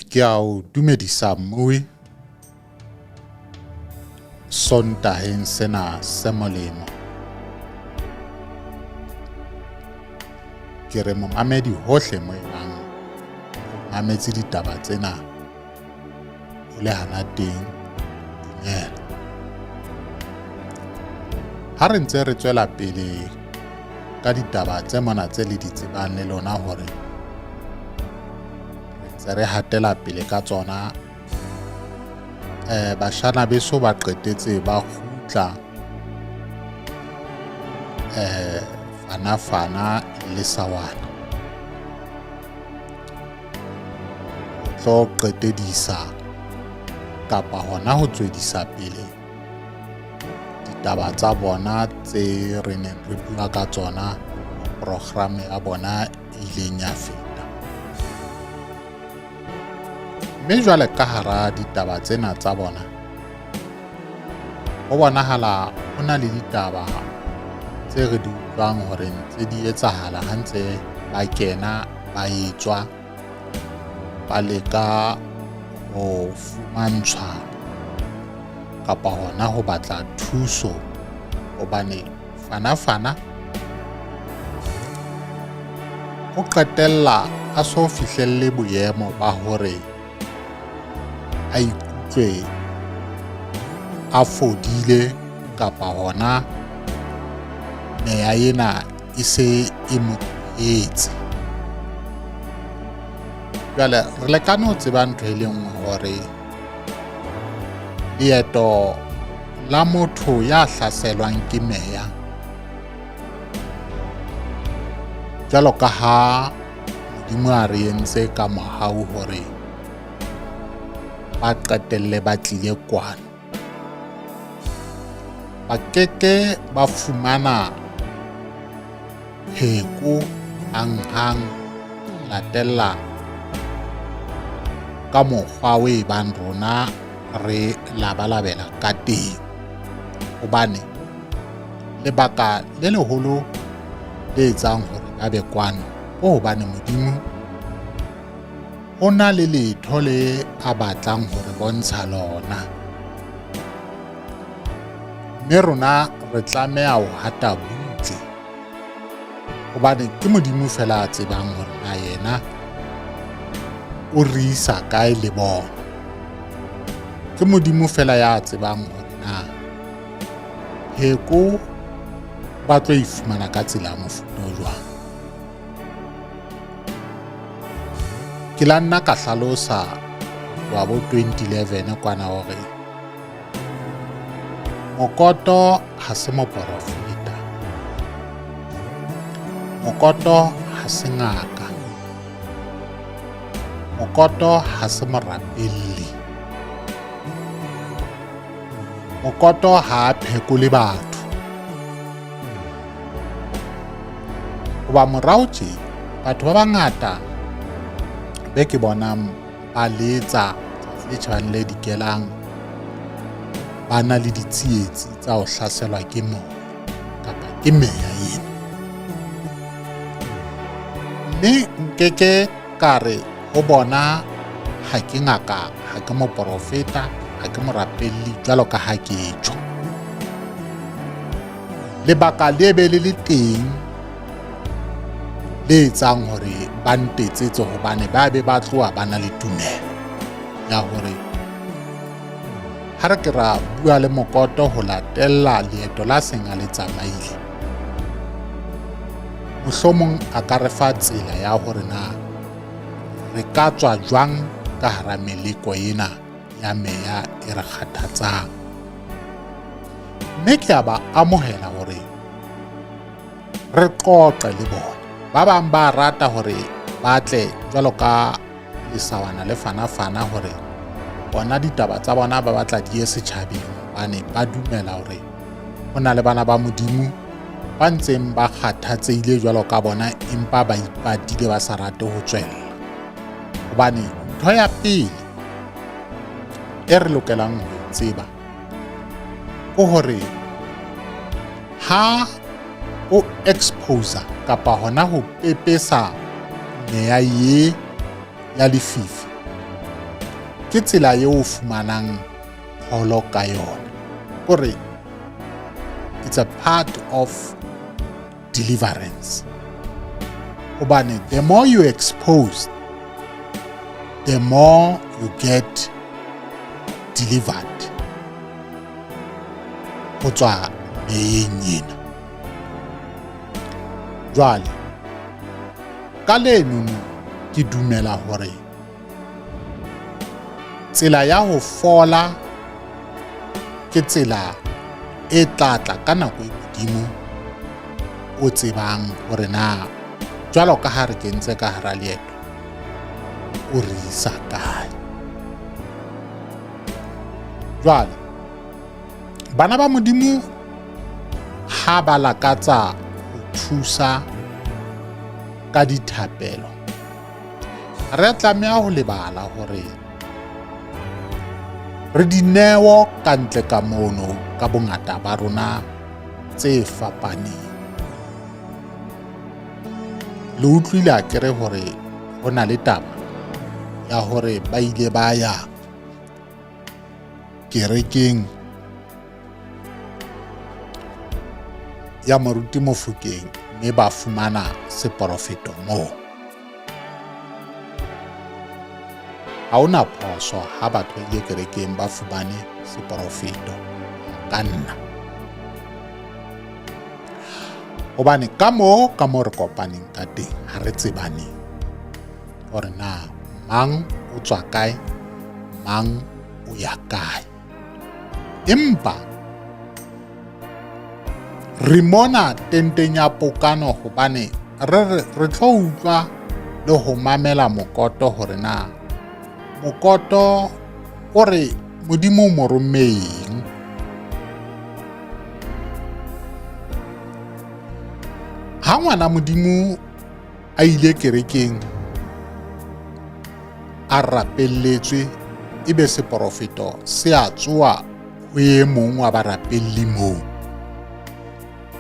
Ke a o dumedisa mmui Sontaheng sena se molemo. Ke re momamedi hohle mo e bang o mametse ditaba tsena o le hana teng, dumela. Ha re ntse re tswela pele ka ditaba tse mona tse le di tsebang le lona hore re ntse re hatela pele ka tsona bashana beso ba qetetse ba kgutla fana fana le sawana ho tlo qetedisa kapa hona ho tswedisa pele ditaba tsa bona tse re neng re bua ka tsona programe ya bona e ileng ya feta. Mme jwale ka hara ditaba tsena tsa bona ho bonahala ho na le ditaba tse re di utlwang hore ntse di etsahala ha ntse ba kena ba etswa ba leka ho fumantshwa kapa hona ho batla thuso hobane fana fana o qetella a so fihlelle boemo ba hore a ikutlwe a fodile kapa hona meya ena e se e mo etse. Jwale re lekane ho tseba ntho e le nngwe hore leeto la motho ya hlaselwang ke meya jwalo ka ha Modimo a re entse ka mohau hore ba qetelle ba tlile kwano ba keke ba fumana pheko hanghang latella ka mokgwa o e bang rona re labalabela ka teng hobane lebaka le leholo le etsang hore ba be kwano ke hobane Modimo o na le letho le a batlang ho re bontsha lona mme rona re tlameha ho hata butle hobane ke Modimo fela a tsebang hore na yena o re isa kae le bona. Ke Modimo fela ya tsebang hore na pheko ba tlo e fumana ka tsela ya mofuta o jwang. Ke la nna ka hlalosa wa bo 2011 kwana hore Mokoto ha se moporofeta. Mokoto ha se ngaka. Mokoto ha se morapelli. Mokoto ha a phekole batho. Hoba morao tje batho ba bangata be ke bonang ba letsa tsatsi le tjhabang le dikelang ba na le ditsietsi tsa ho hlaselwa ke moya kapa ke meya ena mme nkeke ka re ho bona ha ke ngaka ha ke moporofeta ha ke morapelli jwalo ka ha ke tjho lebaka le be le le teng le etsang hore ba ntetsetse hobane ba be ba tloha ba na le tumelo ya hore ha re ke ra bua le mokoto ho latella leeto la seng a le tsamaile mohlomong a ka re fa tsela ya hore na re ka tswa jwang ka hara meleko ena ya meya e re kgathatsang mme ke a ba amohela hore re qoqe le bona ba bang ba rata hore ba tle jwalo ka lesawana le fana-fana hore bona ditaba tsa bona ba batla di ye setjhabeng hobane ba dumela hore ho na le bana ba Modimo ba ntseng ba kgathatsehile jwalo ka bona empa ba ipatile ba sa rate ho tswella hobane ntho ya pele e re lokelang ho e tseba ke hore ha o exposer kapa hona ho pepesa meya ye ya lefifi. Ke tsela eo o fumanang pholo ka yona. Kore it's a part of deliverance. Hobane the more you expose, the more you get delivered ho tswa meyeng ena. Jwale ka lenono ke dumela hore tsela ya ho fola ke tsela e tlatla ka nako e Modimo o tsebang hore na jwalo ka ha re kentse ka hara leeto o re isa kae. Jwale bana ba Modimo ha ba lakatsa ho thusa ka dithapelo, re tlameha ho lebala hore re dineo ka ntle ka mono ka bongata ba rona tse fapaneng. Le utlwile akere hore ho na le taba ya hore ba ile ba ya kerekeng ya Moruti Mofokeng mme ba fumana seporofeto moo. Ha hona phoso ha batho ba ile kerekeng ba fumane seporofeto ka nna. Hobane ka moo ka moo re kopaneng ka teng ha re tsebaneng hore na mang o tswa kae, mang o ya kae. Empa re mona tenteng ya pokano hobane re re re tlo utlwa le ho mamela Mokoto hore na Mokoto o re Modimo o mo romme eng. Ha ngwana Modimo a ile kerekeng a rapelletswe ebe seporofeto se a tsoa ho e mong wa barapelli moo.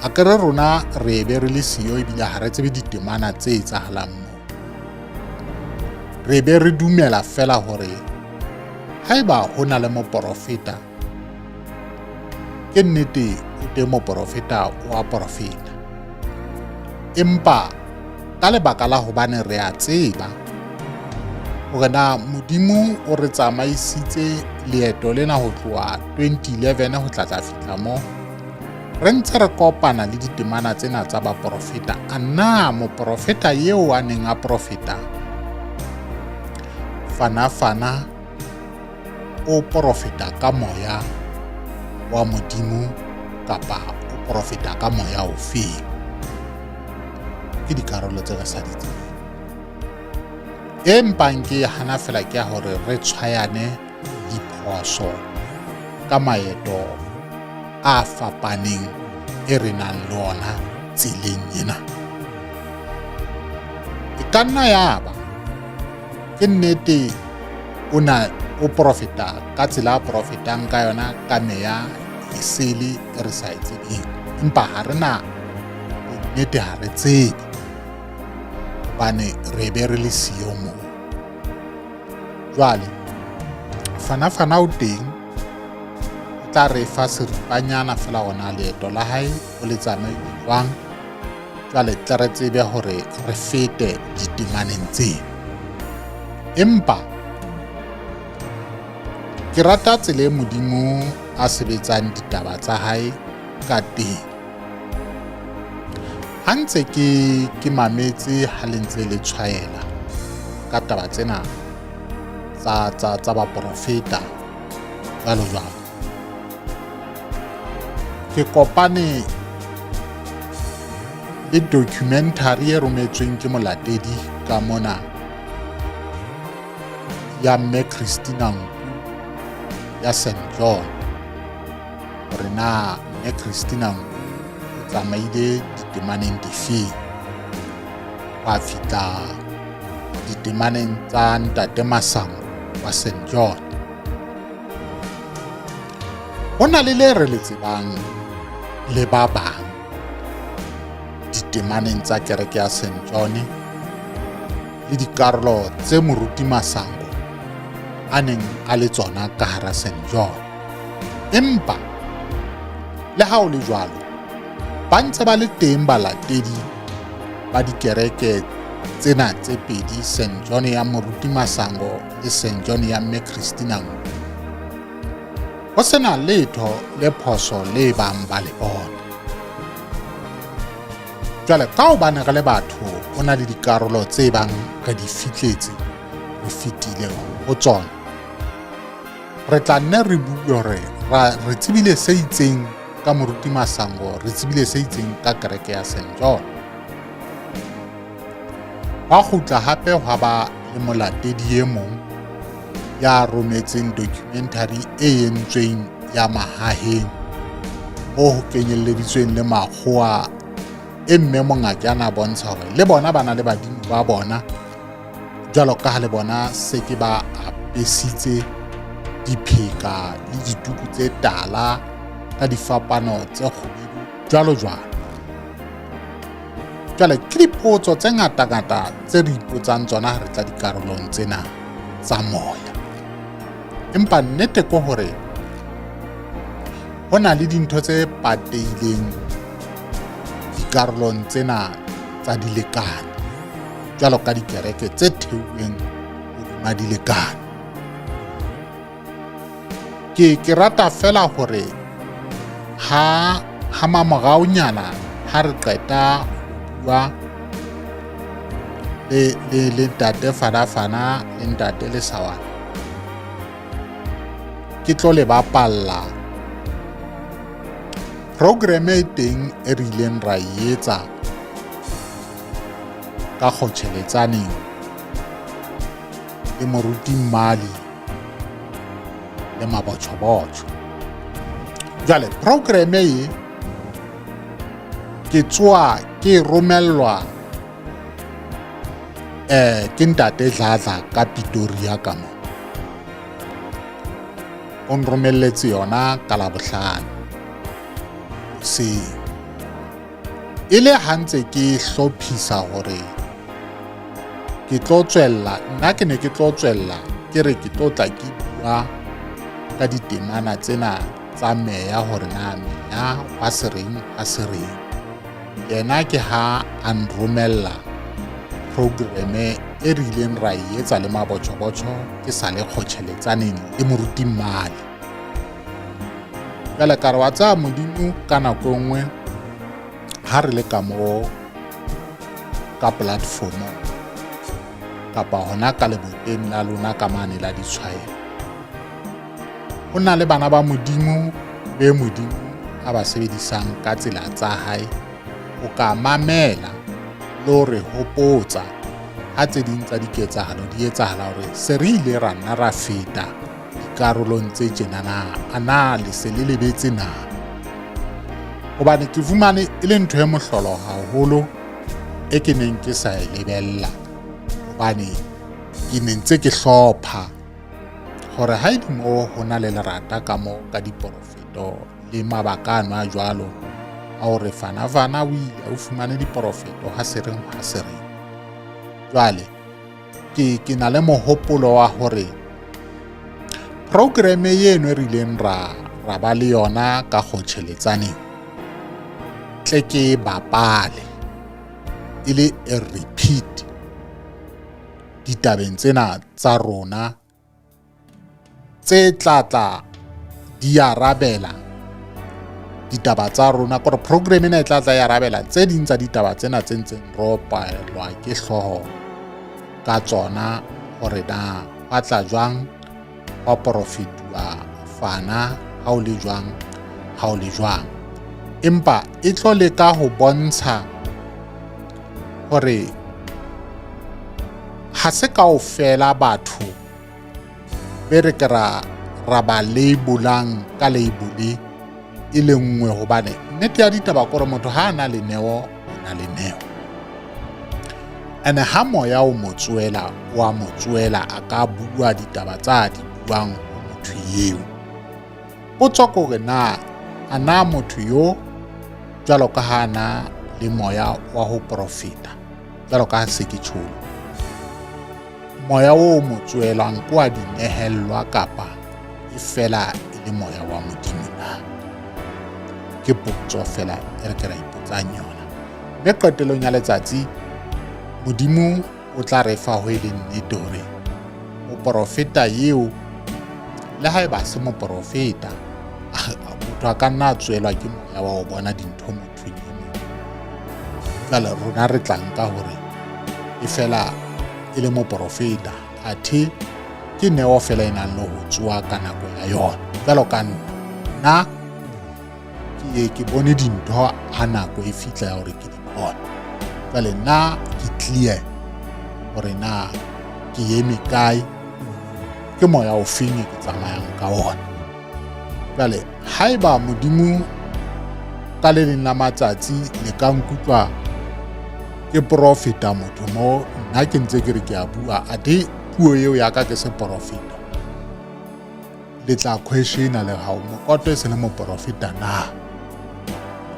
Akere rona re be re le siyo ebile ha re tsebe ditemana tse etsahalang moo. Re be re dumela fela hore haeba ho na le moporofeta, ke nnete o teng moporofeta o a porofeta. Empa ka lebaka la hobane re a tseba hore na Modimo o re tsamaisitse leeto lena ho tloha 2011 ho tla tla fihla mo, re ntse re kopana le ditemana tsena tsa baporofeta. A na moporofeta eo a neng a porofeta fana fana o porofeta ka moya wa Modimo kapa o porofeta ka moya ofeng? Ke dikarolo tse re sa di tsebeng. E mpang ke hana fela ke ya hore re tshwayane diphoso ka maeto a fapaneng e re nang le ona tseleng ena. E ka nna yaba ke nnete o na o profeta ka tsela a profetang ka yona ka meya esele e re sa e tsebeng, empa ha re na bonnete, ha re tsebe hobane re be re le siyo moo. Jwale fana fana o teng, o tla re fa seripanyana fela hona leeto la hae o le tsamaile jwang. Jwale tle re tsebe hore re fete ditemaneng tseo. Empa ke rata tsela e Modimo a sebetsang ditaba tsa hae ka teng. Ha ntse ke ke mametse ha le ntse le tshwaela ka taba tsena tsa tsa tsa baprofeta jwalo jwalo, ke kopane le documentary e rometsweng ke molatedi ka mona ya mme Christina Nku ya St John, hore na mme Christina Nku o tsamaile ditemaneng difeng wa fihla ditemaneng tsa ntate Masango wa St John. Ho na le le re le tsebang le ba bang ditemaneng tsa kereke ya St John le dikarolo tse moruti Masango a neng a le tsona ka hara St. John. Empa le ha o le jwalo, ba ntse ba le teng balatedi ba dikereke tsena tse pedi, St. John ya Moruti Masango le St. John ya Mme Christina Nku. Ho sena letho le phoso le bang ba le bona. Jwale ka hobane re le batho ho na le dikarolo tse bang re di fitletse, re fetile ho tsona. Re tla nne re bue hore re tsebile se itseng ka Moruti Masango, re tsebile se itseng ka kereke ya St. John. Hwa kgutla hape hwa ba le molatedi e mong ya rometseng documentary e entsweng ya mahaheng mo ho kenyelleditsweng le makgowa e mme mongake a na bontsha hore le bona ba na le badimo ba bona jwalo ka ha le bona se ke ba apesitse dipheka le dituku tse tala ka difapano tse kgubedu jwalo jwalo. Jwale ke dipotso tse ngata-ngata tse re ipotsang tsona ha re tla dikarolong tsena tsa moya. Empa nnete ke hore ho na le dintho tse patehileng dikarolong tsena tsa dilekane jwalo ka dikereke tse theuweng hodima dilekane. Ke ke rata fela hore ha ha mamoraonyana ha re qeta ho bua le le le ntate Fana le ntate Lesawana ke tlo le bapalla programme e teng e re ileng ra e etsa ka kgotjheletsaneng le moruti Mmali le mabotjhobotjho. Jwale programme e ke tsoa ke romellwa eh ke ntate Dladla ka Pretoria ka mo. O nromelletse yona ka Labohlano hoseng. E le ha ntse ke hlophisa hore ke tlo tswella, nna ke ne ke tlo tswella ke re ke tlo tla ke bua ka ditemana tsena tsa meya hore na meya wa se reng wa se reng. Yena ke ha a nromella programme e re ileng ra e etsa le mabotjhobotjho ke sa le kgotjheletsaneng le moruti Mmali. Jwale ka re wa tsaya Modimo ka nako e nngwe ha re le ka mo ka platformong kapa hona ka leboteng la lona ka mane la ditshwaelo, ho na le bana ba Modimo be Modimo a ba sebedisang ka tsela tsa hae ho ka mamela le ho re hopotsa ha tse ding tsa diketsahalo di etsahala hore se re ile ra nna ra feta dikarolong tse tjena na, a na le se le lebetse na? Hobane ke fumane e le ntho e mohlolo haholo e ke neng ke sa e lebella, hobane ke ne ntse ke hlopha hore ha e mo ho na le lerata ka mo ka diporofeto le mabaka ano a jwalo a hore fana-fana o ile o fumane diporofeto ha se reng ha se reng. Jwale ke ke na le mohopolo wa hore programme eno e rileng ra ra ba le yona ka kgotjheletsaneng tle ke e bapale e le a repeat ditabeng tsena tsa rona tse tla tla di arabela ditaba tsa rona kore program ena e tla tla e arabela tse ding tsa ditaba tsena tse ntseng re opelwa ke hlooho ka tsona hore na ba tla jwang wa porofetuwa fana ha o le jwang ha o le jwang empa e tlo leka ho bontsha hore ha se kaofela batho be re ke ra ra ba labelang ka label e le nngwe hobane nnete ya ditaba kore motho ha a na le neo o na le neo ene ha moya o mo tsoela o a mo tsoela a ka bua ditaba tsa di buang ho motho eo. Potso ke hore na a na motho yo jwalo ka ha na le moya wa ho profeta jwalo ka ha se ke tjholo. Moya o mo tsoelang ke wa dinehellwa kapa e fela e le moya wa Modimo na? Ke potso fela e re ke ra ipotsang yona. Mme qetellong ya letsatsi Modimo o tla re fa ho e le nnete hore moporofeta eo le haeba se moporofeta motho a ka nna a tswelwa ke moya wa ho bona dintho mothong e mong. Jwale rona re tla nka hore e fela e le moporofeta athe ke neo fela e nang le ho tsoa ka nako ya yona. Jwalo ka nna ke ye ke bone dintho ha nako e fihla ya hore ke di bone. Jwale nna ke clear hore na ke eme kae, ke moya ofeng e ke tsamayang ka ona. Jwale haeba Modimo ka le leng la matsatsi le ka nkutlwa ke profeta motho mo nna ke ntse ke re ke a bua athe puo eo ya ka ke se porofeta, le tla questiona le hao Mokoto e se le moporofeta na.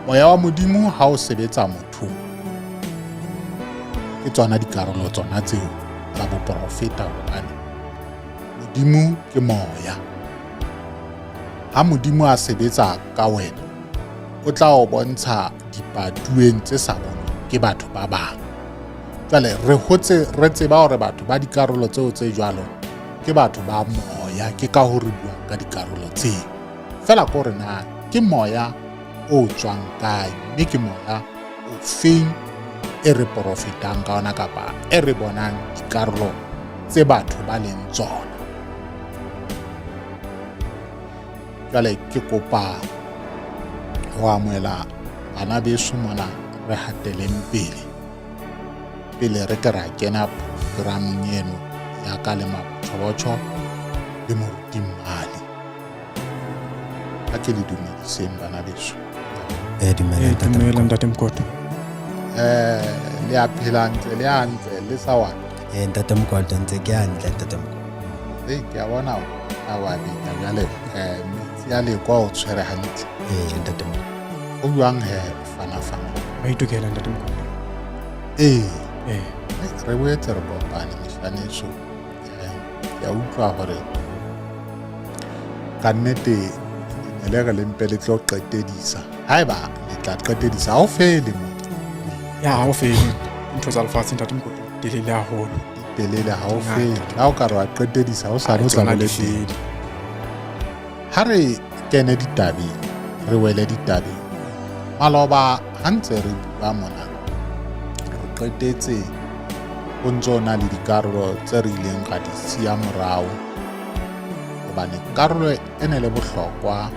Moya wa Modimo ha o sebetsa mothong ke tsona dikarolo tsona tseo tsa boporofeta, hobane Modimo ke moya. Ha Modimo a sebetsa ka wena, o tla o bontsha dipatueng tse sa bonweng ke batho ba bang. Jwale re hotse re tseba hore batho ba dikarolo tseo tse jwalo ke batho ba moya, ke ka ho re buang ka dikarolo tseo. Fela ko re na ke moya o tswang kae, mme ke moya o feng e re porofetang ka ona kapa e re bonang dikarolo tse batho ba leng tsona. Jwale ke kopa ho amohela bana beso mona, re hateleng pele pele re ke ra kena programmeng eno ya ka le Mabotjhobotjho le Moruti Mmali. A ke le dumediseng bana beso. Dumela ntate Mokoto. Le a phela ntle le hantle le sa wa? Ntate Mokoto ntse ke hantle ntate Mokoto. Ei, ke a bona a wa beta jwale, metsi a lekwa o tshwere hantle. Ntate Mokoto. O jwang he fana fana? Ba itokela ntate Mokoto. Ee. Re boetse re kopane mehlanetso. Ke a utlwa hore ka nnete le ne le re le mpe le tlo qetedisa. Haeba le tla qetedisa, ha o fele mo. Ya, ha o fele. Ntho tsa lefatshe ntate Mokoto telele haholo. Telele ha o fele. Ha o ka re wa qetedisa, o sa o tla Tsona bo le di teng. fele. Ha re kene ditabeng, re wele ditabeng. Maloba ha ntse re bua mona, re qetetse ho ntso na le dikarolo tse re ileng ra di siya morao, hobane karolo e ne le bohlokwa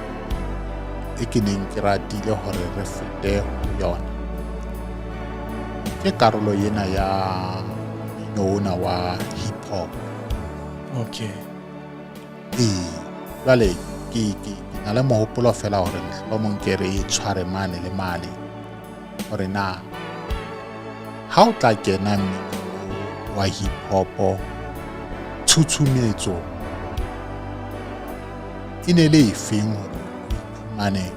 e ke neng ke ratile hore re fete ho yona ke karolo ena ya mmino ona wa hip hop. Ee, jwale ke na le mohopolo fela hore mohlomong ke re e tshware mane le mane, hore na ha o tla kena mmino wa hip hop tshutshumetso e ne le efeng hore o iphumane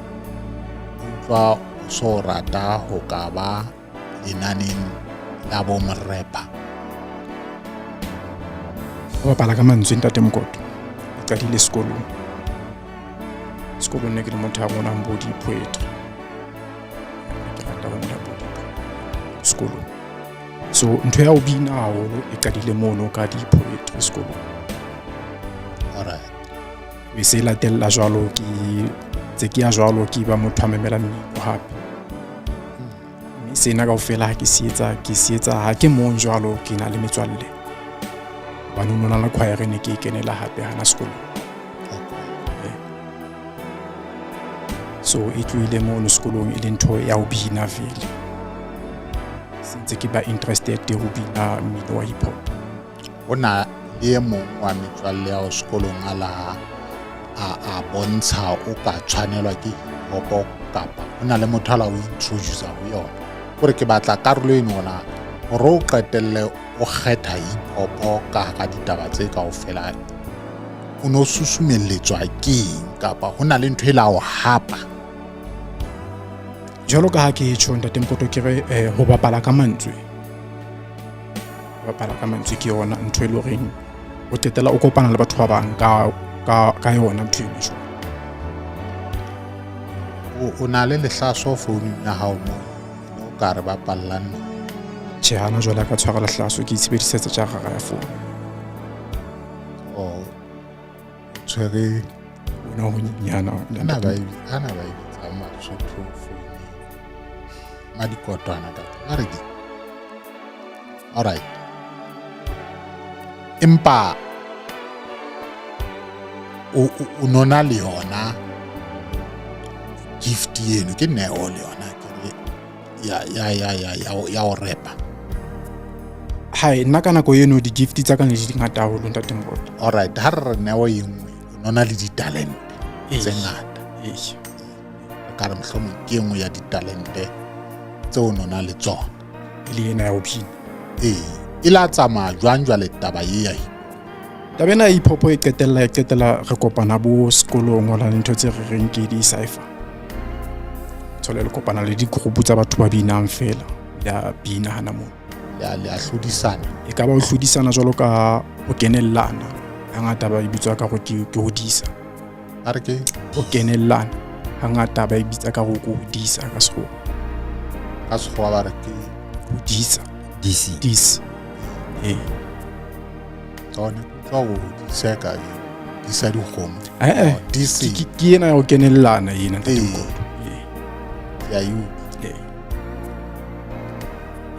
o utlwa o so rata ho ka ba lenaneng la bo morepa? Ho bapala ka mantswe ntate Mokoto e qadile sekolong. Sekolong ne ke le motho ya ngolang bo di-poetry, ke rata ho ngola bo sekolong. So ntho ya ho bina haholo e qadile mono ka di-poetry sekolong. Alright. E se latella jwalo, ke tse ke ya jwalo, ke ba motho a memela mmino hape. Mme sena kaofela ha ke se etsa, ke se etsa ha ke mong jwalo, ke na le metswalle. Hobane ho nona le choir ne ke e kenela hape hana sekolong. So e tlohile mono sekolong e le ntho ya ho bina vele. Sentse ke ba interested ho bina mmino wa hip hop. Ho na le e mong wa metswalle ya ho sekolong a la a bontsha o ka tshwanelwa ke hip hop, kapa ho na le motho a la o introduce ho yona? Kore ke batla karolo eno ona hore o qetelle o kgetha hip hop ka hara ditaba tse kaofela, o no susumelletswa ke eng, kapa ho na le ntho e la o hapa? Jwalo ka ha ke tjho ntate Mokoto, ke re ho bapala ka mantswe. Bapala ka mantswe ke yona ntho e le horeng o qetela o kopana le batho ba bang ka ka ka yona ntho eno jwalo. O na le lehlaso founung ya hao mo o ka re bapallang? Tjhe, hana jwale a ka tshwara lehlaso, ke itshebedisetsa tjarara ya founu. O tshwere ona ho nyenyana. Ana ba e ana ba e bitsang Basotho founung madikotwana kapa ba re ke? Alright, empa o nona le yona gift eno ke neo le yona ke re ya ya ya ya ya ya o repa. Hai, nna ka nako eno di-gift tsa ka ne di di ngata haholo, ntate Mokoto. Alright, ha re re neo e nngwe, o nona le ditalente tse ngata. Re ka re mohlomong ke e nngwe ya ditalente tse o nona le tsona. E le ena ya ho bina. Ee, e la tsamaya jwang jwale taba ye ya Taba ena ya hip hop e qetella e qetella re kopana bo sekolong, ho na le ntho tse re reng ke di-cypher, thole le kopana le di-group tsa batho ba binang fela, ya bina hana moo. Le a hlodisana? E ka ba ho hlodisana jwalo ka ho kenellana, hangata ba e bitswa ka hore ke ho disa. A re ke ho kenellana, hangata ba e bitsa ka hore ke ho disa ka sekgowa. Ka sekgowa ba re ke ho disa. DC. Dis, ee. Tsone tsa ho diseka, disa dikgomo. Eh, eh. Oh, DC. Ke ena ya ho kenellana ena, ntate Ee. Mokoto. Ee. Ya e utlwa. Ee.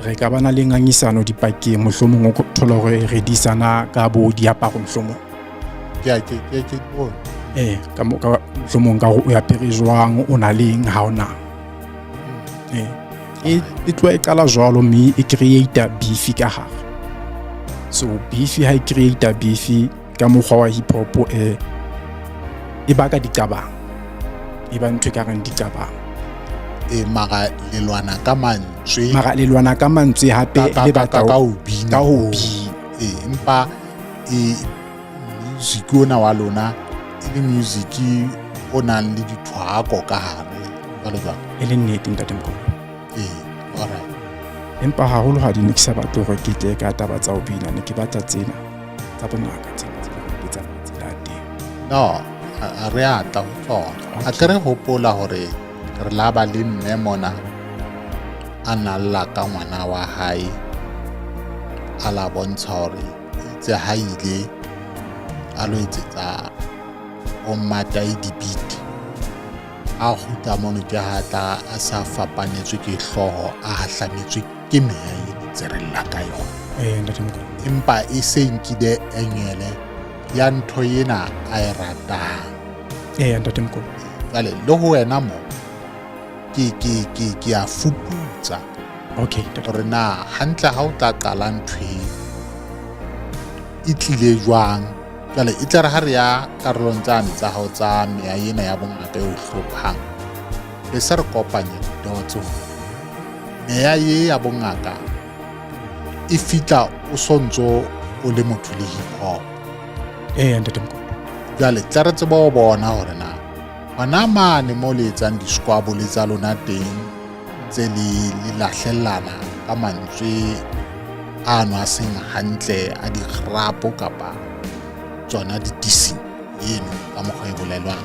Re ka ba na le ngangisano dipakeng, mohlomong o thola hore re disana ka bo diaparo mohlomong. Ke a ke ke ke bone. Ee, ka mo ka mohlomong ka hore o apere jwang, o na leng ha o nang. Ee. E tloha e qala jwalo, mme e create beef ka hare. So beef ha e create beef ka mokgwa wa hip hop, e baka diqabang, e ba ntho e ka reng diqabang. E mara le lwana ka mantswe. Mara le lwana ka mantswe hape le batla ka ho bina. Ka ho bina. Ee, empa e music ona wa lona e le music o nang le dithwako ka hare jwalo jwalo. E le nnete, ntate Mokoto. Ee, alright. Empa haholo ha di ne ke sa batle hore ke tle ka taba tsa ho bina, ne ke batla tsena tsa bongaka, tsena tse leng hore ke tsa tsela ya teng. No, a re a tla ho tsona. A ke re hopola hore re la ba le mme mona a nalla ka ngwana wa hae, a la bontsha hore itse ha ile a lo etsetsa bommatai dibiti, a kgutla mono ke ha tla a sa fapanetswe ke hlooho, a hahlametswe ke meya e ntse re lla ka yona. Ee, ntate Mokoto. Empa e se nkile engele ya ntho ena a e ratang. Ee, ntate Mokoto. Jwale le ho wena mo ke ke ke ke a fuputsa Okay, ntate. Hore na hantle ha o tla qala ntho e e tlile jwang. Jwale e tle re ha re ya karolong tsane tsa hao tsa meya ena ya bongata e o hlophang, be se re kopanya didots hore meya ye ya bongaka e fitla o sontso o le motho le hip hop. Ee, ntate Mokoto. Jwale tle re tsebe ho bona hore na hona mane mo le etsang di-squabble tsa lona teng tse le le lahlellana ka mantswe ano a seng hantle a digrapo kapa tsona di-dissing eno ka mokgwa e bolelwang,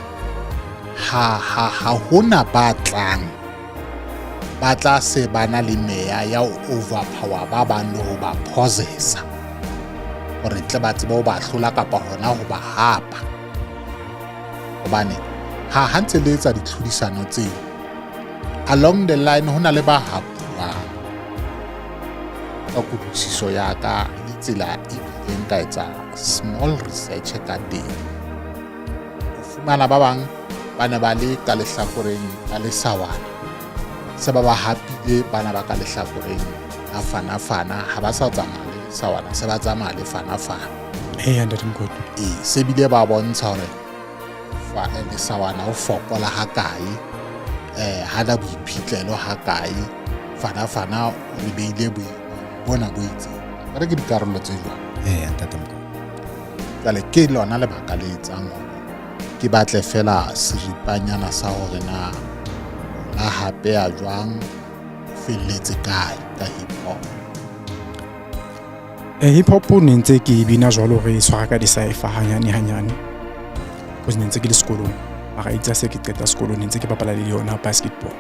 ha ha ha hona ba tlang ba tla se ba na le meya ya ho overpower ba bang le ho ba possessa hore tle ba tsebe ho ba hlola kapa hona ho ba hapa. Hobane ha ha ntse le etsa ditlhodisano tseo along the line, ho na le ba hapuwang. Ka kutlwisiso ya ka le tsela e kileng ka etsa small research ka teng, o fumana ba bang ba ne ba le ka lehlakoreng la lesawana, se ba ba hapile bana ba ka lehlakoreng la fana-fana, ha ba sa tsamaya le lesawana, se ba tsamaya le fana-fana. Ee, ntate Mokoto. Ee, se bile ba bontsha hore lesawana o fokola ha kae, ha na boiphihlelo ha kae, fana-fana o re beile boemong bona bo itseng. Ka re ke dikarolo tse jwang. Ee, ntate Mokoto. Jwale ke lona lebaka le etsang hore ke batle fela seripanyana sa hore na la hapeya jwang, o felletse kae ka hip hop. Hip hop ne ntse ke e bina jwalo re e tshwara ka di-cypher hanyane hanyane, cause ne ntse ke le sekolong. Mara itse ha se ke qeta sekolo, ne ntse ke bapala le yona basketball.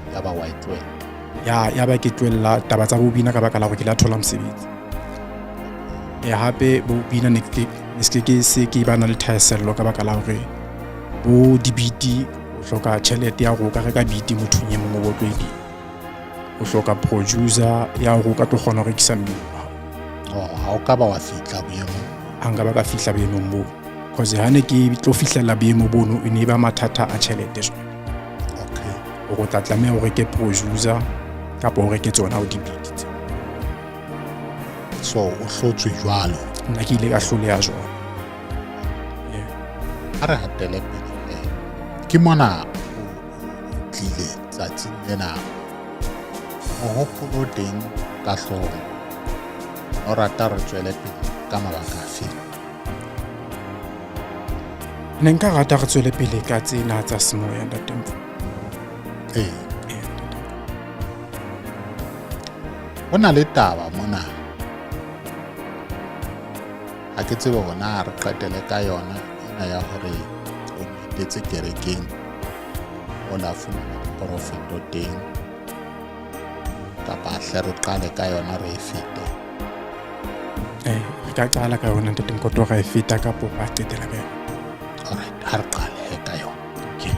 Ya ba wa e tlohela? Ya ba ke tlohella taba tsa bo bina ka baka la hore ke la thola mosebetsi. E hape bo bina ne ke se ke se ke ba na le thahasello ka baka la hore bo di-beat o hloka tjhelete ya hore o ka reka beat mothong e mongwe o tlo e bina. O hloka producer ya hore o ka tlo kgona ho rekisa mmino wa hao. Oh, ha o ka ba wa fihla boemong? Ha nka ba ka fihla boemong boo, cause ha ne ke tlo fihlella boemo bono, e ne e ba mathata a tjhelete jwale. Okay. Hore o tla tlameha o reke producer kapa o reke tsona o di-beat tse. So o hlotswe jwalo? Nna ke ile ka hloleha jwalo. Ha re hatele pele, ke mona o tlile tsatsing lena, mohopolo teng ka hloohong, o rata re tswele pele ka mabaka afe? Ne nka rata re tswele pele ka tsena tsa semoya, ntate Mfo. Ee. Ho na le taba mona, ha ke tsebe hore na re qetele ka yona ena ya hore o etetse kerekeng, o la fumana diporofeto teng, kapa hle re qale ka yona re e fete? Re ka qala ka yona, ntate Mokoto, ra e feta kapo ra qetela ka yona. Alright, ha re qale he ka yona. Okay.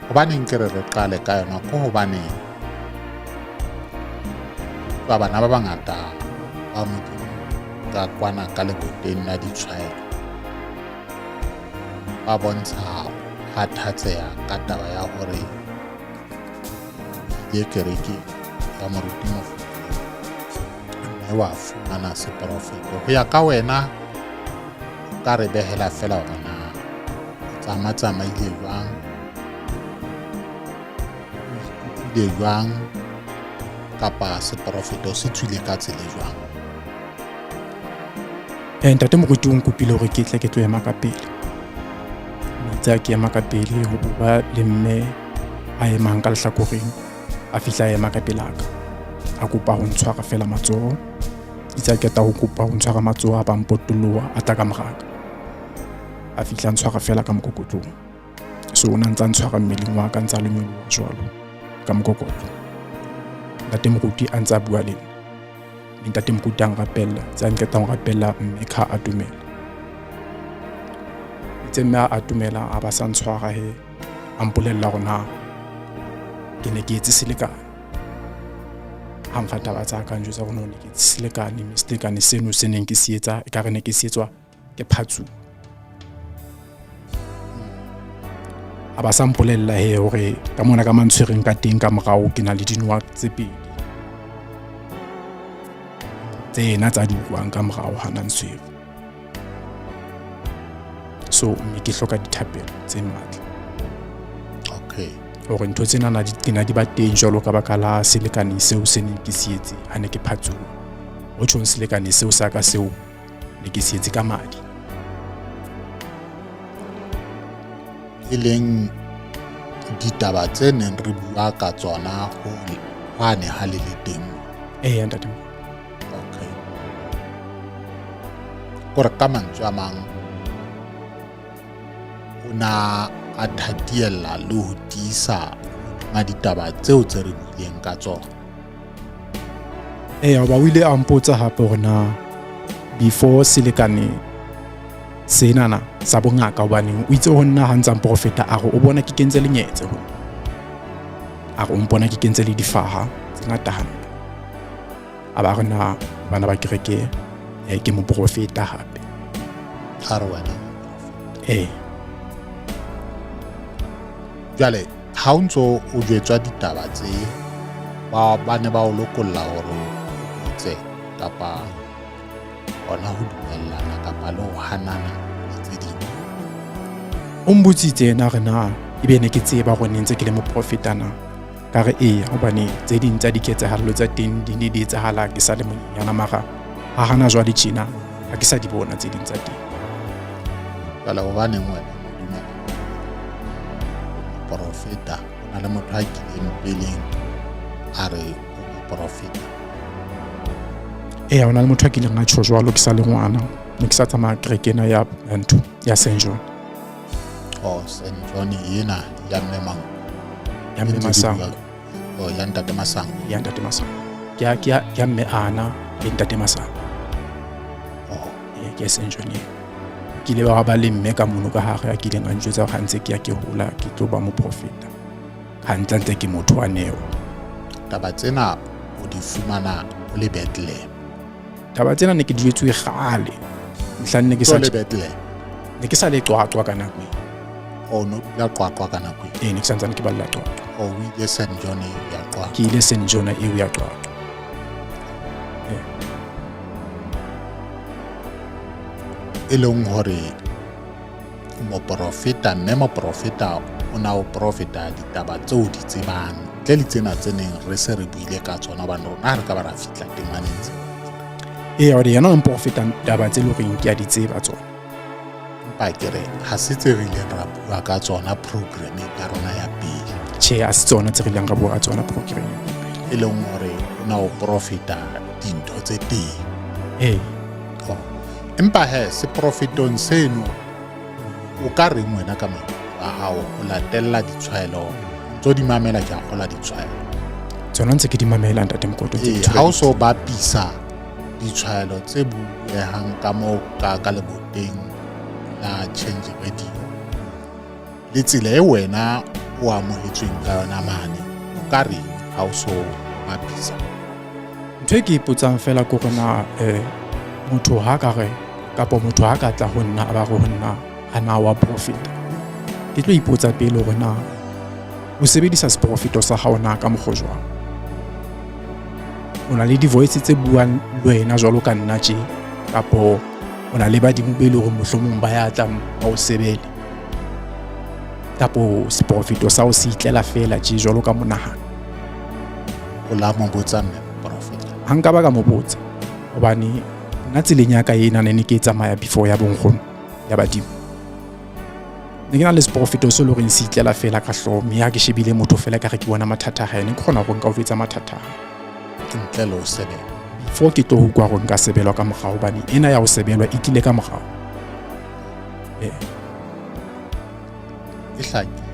Hobaneng ke re re qale ka yona? Ke hobane ba bana ba bangata ba Modimo ka kwana ka leboteng la ditshwaelo ba bontsha kgathatseha ka taba ya hore ile kerekeng ya moruti Mofokeng mme wa fumana seporofeto. Ho ya ka wena, o ka re behela fela hore na o tsama-tsamaile jwang, o ikutlwile jwang, kapa seporofeto se tswile ka tsela e jwang? Ntate moruti o nkopile hore ke tle ke tlo ema ka pele. Itse ha ke ema ka pele, ho ba le mme a emang ka lehlakoreng, a fihla a ema ka pelaka, a kopa ho ntshwara fela matsoho. Itse ha qeta ho kopa ho ntshwara matsoho, a ba mpotoloha, a tla ka moraka, a fihla a ntshwara fela ka mokokotlong. So o na ntsa ntshwara mmeleng wa ka, ntsa le nyoloha jwalo ka mokokotlo. Ntate moruti a ntsa bua le nna, mme ntate moruti a nrapella. Tse a nqeta ho rapella, mme kha a atumela. Itse mme a atumela, a ba sa ntshwara he, a mpolella hore na ke ne ke etse selekane. Ha mfa taba tsa ka, njwetsa hore no ne ke etse selekane, mme selekane seno se neng ke se etsa e ka re ne ke se etswa ke phatsu. A ba sa mpolella he hore ka mona ka mantshwereng ka teng ka morao ke na le dinowa tse pedi tsena tsa di utlwang ka morao ha na ntshwere. So mme ke hloka dithapelo tse matla. Okay. Hore ntho tsena na di tena di ba teng jwalo ka baka la selekane seo se neng ke se etse ha ne ke phatsuwa. Ho tjhong selekane seo sa ka seo ne ke se etse ka madi. E leng ditaba tse neng re bua ka tsona ho hwane ha le le teng. Eya ntate. Okay. Kore ka mantswe a mang o na a thatiella le ho tiisa hodima ditaba tseo tse re buileng ka tsona. Eya, hoba o ile a mpotsa hape hore na before selekane senana sa bongaka, hobaneng o itse ho nna ha ntsa mprofeta a re o bona ke kentse lenyetse ho nna, a re o mpona ke kentse le difaha tse ngata hampe. A ba re na bana ba kereke ke moprofeta hape. A re wena Ee. Jwale ha o ntso o jwetswa ditaba tse, ba ne ba o lokolla hore o botse kapa hona ho dumellana kapa le ho hanana le tse ding? O mbotsitse yena re na ebe ne ke tseba hore ne ntse ke le moprofeta na. Ka re eya, hobane tse ding tsa diketsahalo tsa teng di ne di etsahala ke sa le monyenyana, mara ha hana jwale tjena ha ke sa di bona tse ding tsa teng. Jwale hobaneng wena o dumela moprofeta? Ho na le motho a kileng peleng a re o moprofeta? Eya, ho na le motho a kileng a tjho jwalo ke sa le ngwana. Ne ke sa tsamaya kereke ena ya ntho ya St John. Oh, St John ena ya mme mang? Ya mme Masango. Oh, ya ntate Masango. Ya ntate Masango. Ke ya ke ya ya mme Ana le ntate Masango. Oh, Ee, ke ya St John eo. Ke ile ba ba le mme ka mono ka hare a kileng a njwetsa hore ha ntse ke ya ke hola ke tlo ba moprofeta. Hantlentle ke motho wa neo. Taba tsena o di fumana o le Bethlehem. Taba tsena ne ke di jwetsuwe kgale. Mohlang ne ke sa le Bethlehem. Ne ke sa le Qwaqwa ka nako eo. O no dula Qwaqwa ka nako eo? Ee, ne ke santsane ke balla Qwaqwa. O ile St John eo ya Qwaqwa. Ke ile St John eo ya Qwaqwa. E leng hore moporofeta mme moporofeta o na o profeta ditaba tseo di tsebang ntle le tsena tse neng re se re buile ka tsona hobane rona re ka ba ra fihla temaneng tse. Ee, hore yena o mporofeta taba tse leng horeng ke a di tseba tsona. Empa ke re ha se tse re ileng ra bua ka tsona programmeng ya rona ya pele. Tjhe, ha se tsona tse re ileng ra bua ka tsona programmeng. E leng hore o na o profeta dintho tse teng. Ee. Oh. Empa he seprofetong seno o ka reng wena ka maikutlo a hao o latella ditshwaelo ntso di mamela ke a kgola ditshwaelo tsona ntse ke di mamela ntate Mokoto. Ee, ha o so bapisa ditshwaelo tse buehang ka moo ka ka leboteng la Change Radio le tsela e wena o amohetsweng ka yona mane, o ka reng ha o so bapisa? Ntho e ke ipotsang fela ke hore na motho ha ka re kapa motho ha ka tla ho nna a ba re ho nna a na wa profeta, ke tlo ipotsa pele hore na o sebedisa seprofeto sa hao na ka mokgwa jwang. O na le di-voice tse buang le wena jwalo ka nna tje, kapo o na le badimo be le hore mohlomong ba ya tla ba o sebele, kapo seprofeto sa o se itlela fela tje jwalo ka monahano. O la mo botsa mme moprofeta? Ha nka ba ka mo botsa, hobane nna tseleng ya ka ena ne ne ke e tsamaya before ya bonkgono ya badimo. Ne ke na le seprofeto se le horeng se itlela fela ka hlooho, mme ha ke shebile motho fela ka re ke bona mathata a hae, ne ke kgona hore nka o jwetsa mathata a hae. Ntle le ho sebelwa. Before ke tlo utlwa hore nka sebelwa ka morao, hobane ena ya ho sebelwa e tlile ka morao. E hlakile.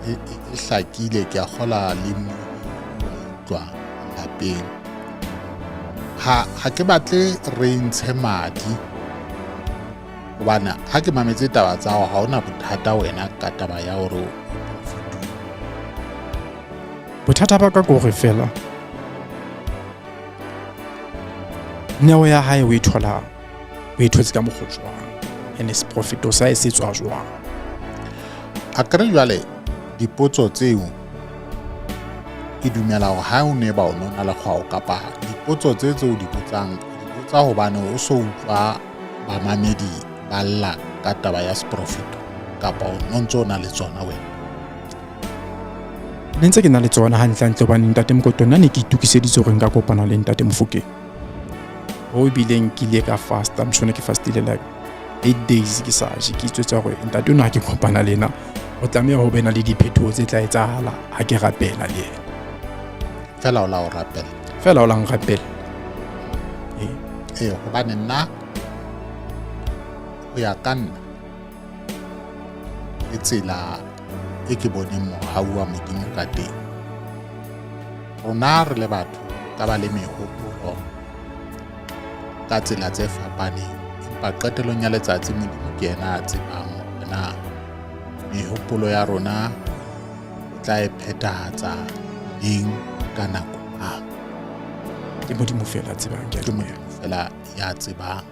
E hlakile, ke a kgola le utlwa lapeng. Ha ke batle re ntshe madi, hobane ha ke mametse taba tsa hao, ha hona bothata wena ka taba ya hore o profituwe. Bothata ba ka ke hore fela neo ya hae o e thola, o e thotse ka mokgwa jwang, ene seprofeto sa e se tswa jwang. A kere jwale dipotso tseo ke dumela hore ha o ne ba o nona le kgwao kapa dipotso tse tseo di botsang, di botsa hobane o so utlwa bamamedi ba lla ka taba ya seprofeto, kapa o no ntso o na le tsona wena? Ne ntse ke na le tsona hantle hantle, hobane ntate Mokoto nna ne ke itokiseditse hore nka kopana le ntate Mofokeng. Ho bileng ke ile ka fasta, mshone ke fastile like 8 days ke sa je, ke itswetsa hore ntate ona ha ke kopana le yena o tlameha ho bena le diphetoho tse tla etsahala ha ke rapela le yena. Fela o la o rapela? Fela o la nrapela. Ee, hobane nna ho ya ka nna le tsela e ke boneng mohau wa Modimo ka teng, rona re le batho ka ba le mehopolo ka tsela tse fapaneng, empa qetellong ya letsatsi Modimo ke yena a tsebang hore na mehopolo ya rona o tla e phethahatsa neng ka nako mang. Ke Modimo fela a tsebang, ke a Ke dumela. Modimo fela ya tsebang.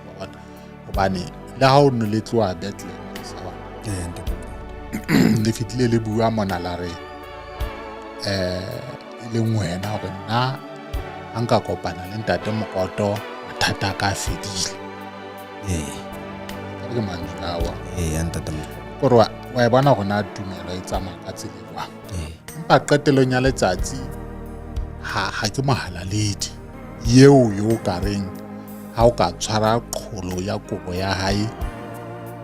Wa bona? Hobane le ha o ne le tloha Bethlehem, Ee, ntate. le fihlile le bua mona la re e leng wena hore nna ha nka kopana le ntate Mokoto mathata a ka a fedile. Ee. Ke mantswe ao. Ee, ya ntate Mokoto. Kore wa e bona hore na tumelo e tsamaya ka tsela e jwang. Ee. Empa qetellong ya letsatsi ha ke mohalaledi eo yo ka reng ha o ka tshwara qholo ya kobo ya hae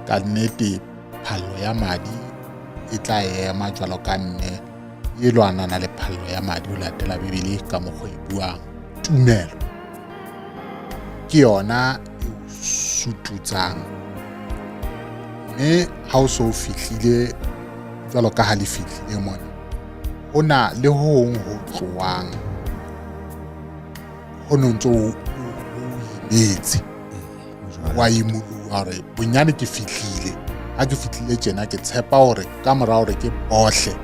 ka nnete phallo ya madi e tla ema jwalo ka mme e lwanana le phallo ya madi ho latela Bibele ka mokgwa e buang. Tumelo ke yona e o sututsang, mme ha o so fihlile jwalo ka ha le fihlile mona, ho na le ho hong ho tlohang ho no ntso o imetse, wa imoloha hore bonyane ke fihlile. Ha ke fihlile tjena, ke tshepa hore ka mora hore ke bohle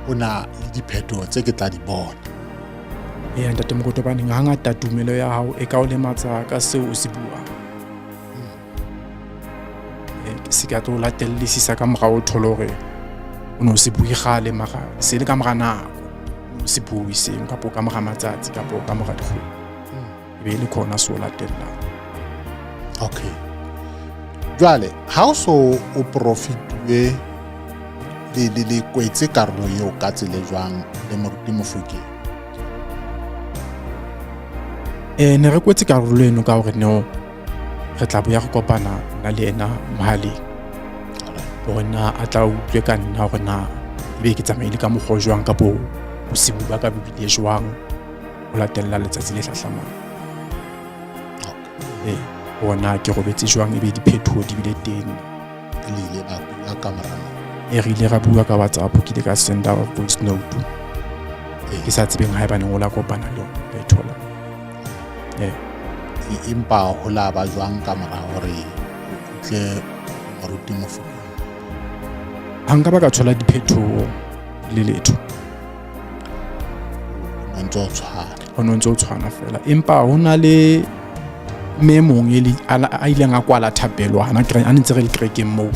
ho na le diphetoho tse ke tla di bona. Eya ntate Mokoto, baneng hangata tumelo ya hao e ka o lematsa ka seo o se buang. Ke se ka tlo latellisisa ka mora o thole hore o ne o se bue kgale, mara se le ka mora nako o ne o se bue seng, kapo ka mora matsatsi, kapo ka mora dikgwedi, e be e le khona se o latellang. Okay, jwale ha o so o profituwe le kwetse karolo eo ka tsela jwang le moruti Mofokeng? Ne re kwetse karolo eno ka hore no re tla boya re kopana nna le ena mohaleng, hore na a tla utlwe ka nna hore na ebe ke tsamaile ka mokgwa o jwang, kapo bosibu ba ka bo bile jwang ho latella letsatsi le hlahlamang. Hore na ke robetse jwang, ebe diphetoho di bile teng. Le ile la bua ka mora nako? Re ile ra bua ka WhatsApp, ke ile ka senda voice note. Ke sa tsebeng haebaneng o la kopana le yona, ka e thola. Empa ho la ba jwang ka mora hore o kgutle moruti Mofokeng? Ha nka ba ka thola diphetoho le letho. O ntse o tshwana. Ho no ntse o tshwana fela. Empa ho na le mme mong e a ileng a kwala thapelo hana a ntse re le kerekeng moo.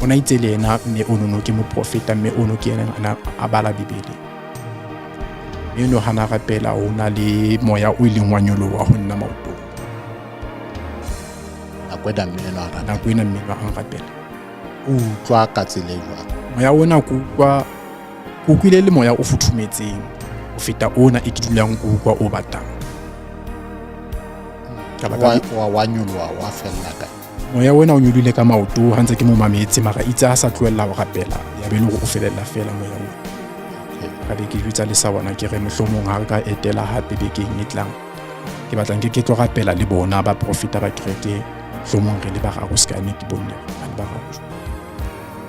O na itse le yena mme ono no ke moprofeta, mme ono ke yena a bala Bibele. Mme no hana rapela o na le moya o ileng wa nyoloha ho nna maotong. Nako ena mme eno a rapela. Nako ena mme eno a rapela. O utlwa ka tsela e jwang? Moya ona ke utlwa, ke utlwile le moya o futhumetseng ho feta ona e ke dulang ke utlwa o batang. Ka baka Wa nyoloha, wa fella kae? Moya ona o nyolohile ka maoto ha ntse ke mo mametse, mara itse ha sa tlohella ho rapela, ya be le hore o felella fela moya ona. Ka be ke jwetsa le sa bona ke re mohlomong ha re ka etela hape bekeng e tlang, ke batla nke ke tlo rapela le bona ba profeta ba kereke, mohlomong re le bararo sekane ke bonne ba le bararo.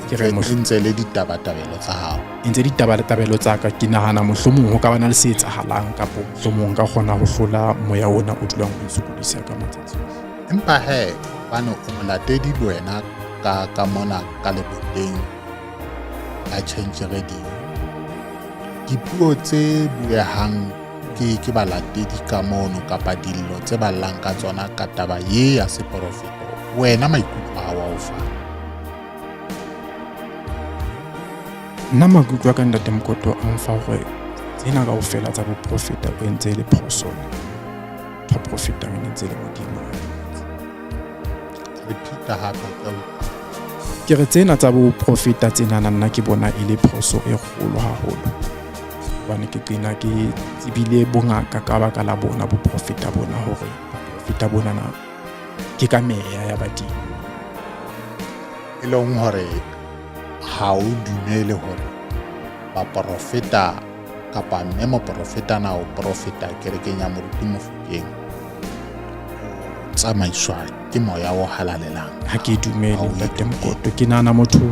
Ke re ntse le ditabatabelo tsa hao. E ntse ditabatabelo tsa ka, ke nahana mohlomong ho ka bana le se etsahalang, kapo mohlomong ka kgona ho hlola moya ona o dulang o nsokodisa ka matsatsi. Empa he, hobane o molatedi le wena ka mona ka leboteng la Change Radio, dipuo tse buehang ke balatedi ka mono kapa dillo tse ba llang ka tsona ka taba ye ya seporofeto, wena maikutlo a hao a o fa? Nna maikutlo a ka ntate Mokoto a mfa hore tsena kaofela tsa boprofeta bo entse e le phoso. Ba profetang e ntse le Modimo. Repeat hape ka Ke re tsena tsa boprofeta tsenana nna ke bona e le phoso e kgolo haholo. Hobane ke qena ke tsebile bongaka ka baka la bona boprofeta bona, hore boprofeta bona na ke ka meya ya badimo. E leng hore ha o dumele hore baprofeta kapa mme moprofeta na o profeta kerekeng ya moruti Mofokeng o tsamaiswa ke moya o halalelang? Ha ke dumele ntate Mokoto. Ke nahana motho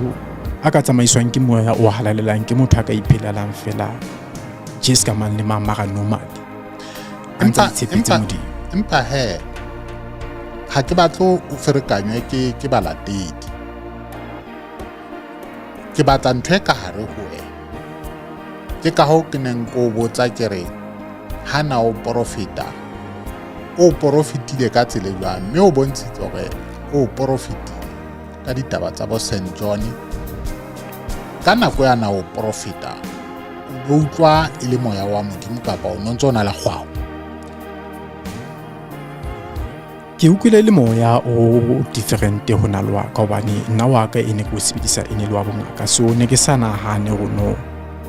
a ka tsamaiswang ke moya o halalelang ke motho a ka iphelelang fela tje se ka mang le mang, mara normally a ntse a itshepetse Modimo. Empa he ha ke batle o ferekanywe ke balatedi. Ke batla ntho e ka hare ho wena. Ke ka hoo ke neng ke o botsa ke re ha na o porofeta, o porofetile ka tsela e jwang, mme o bontshitse hore o porofetile ka ditaba tsa bo Saint John. Ka nako ya na o porofeta, o utlwa e le moya wa Modimo kapa o no ntse o na le kgwao? Ke utlwile le moya o different ho na le wa ka, hobane nna wa ka e ne ke o sebedisa e ne le wa bongaka. So ne ke sa nahane hore no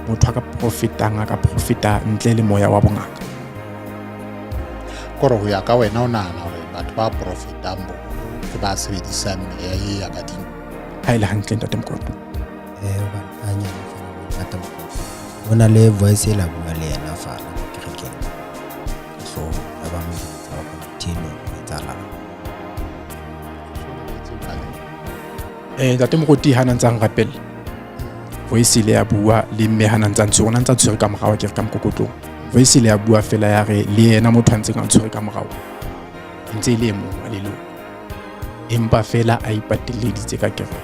motho a ka profetang a ka profeta ntle le moya wa bongaka. Kore ho ya ka wena o nahana hore batho ba profetang bo ke ba sebedisang meya e ya badimo? Ha e le hantle ntate Mokoto. Hobane hanyane fela ntate Mokoto. Ho na le voice e la bua le yena fana kerekeng. Hlooho. Ntate Moruti ha na ntsa nrapella, voice ile ya bua le mme ha na ntsa ntshwere, o na ntsa tshwere ka morao, ke re ka mokokotlong. Voice ile ya bua fela ya re le yena motho a ntseng a tshwere ka morao e ntse e le e mong wa leloko, empa fela a ipateleditse ka kereke.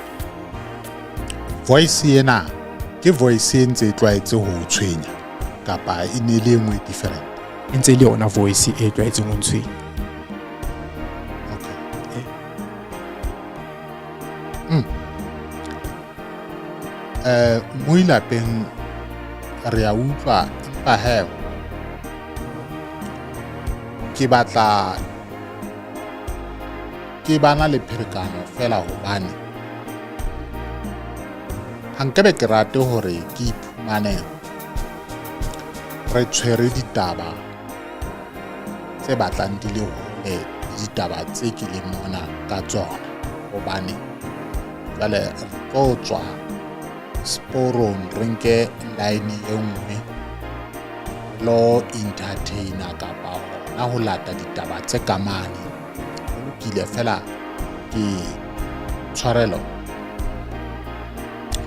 Voice ena ke voice e ntse e tlwaetse ho o tshwenya kapa e ne le e nngwe different? E ntse e le yona voice e tlwaetseng ho ntshwenya. Okay. Mo ilapeng re a utlwa, empa he ke batla ke bana le pherekano fela, hobane ha nkebe ke rate hore ke iphumane re tshwere ditaba tse batlang di le hole le ditaba tse ke leng mona ka tsona, hobane jwale re tlo tswa sporong re nke line e nngwe lo entertainer kapa hona ho lata ditaba tse kamane. Ho lokile fela, ke tshwarelo,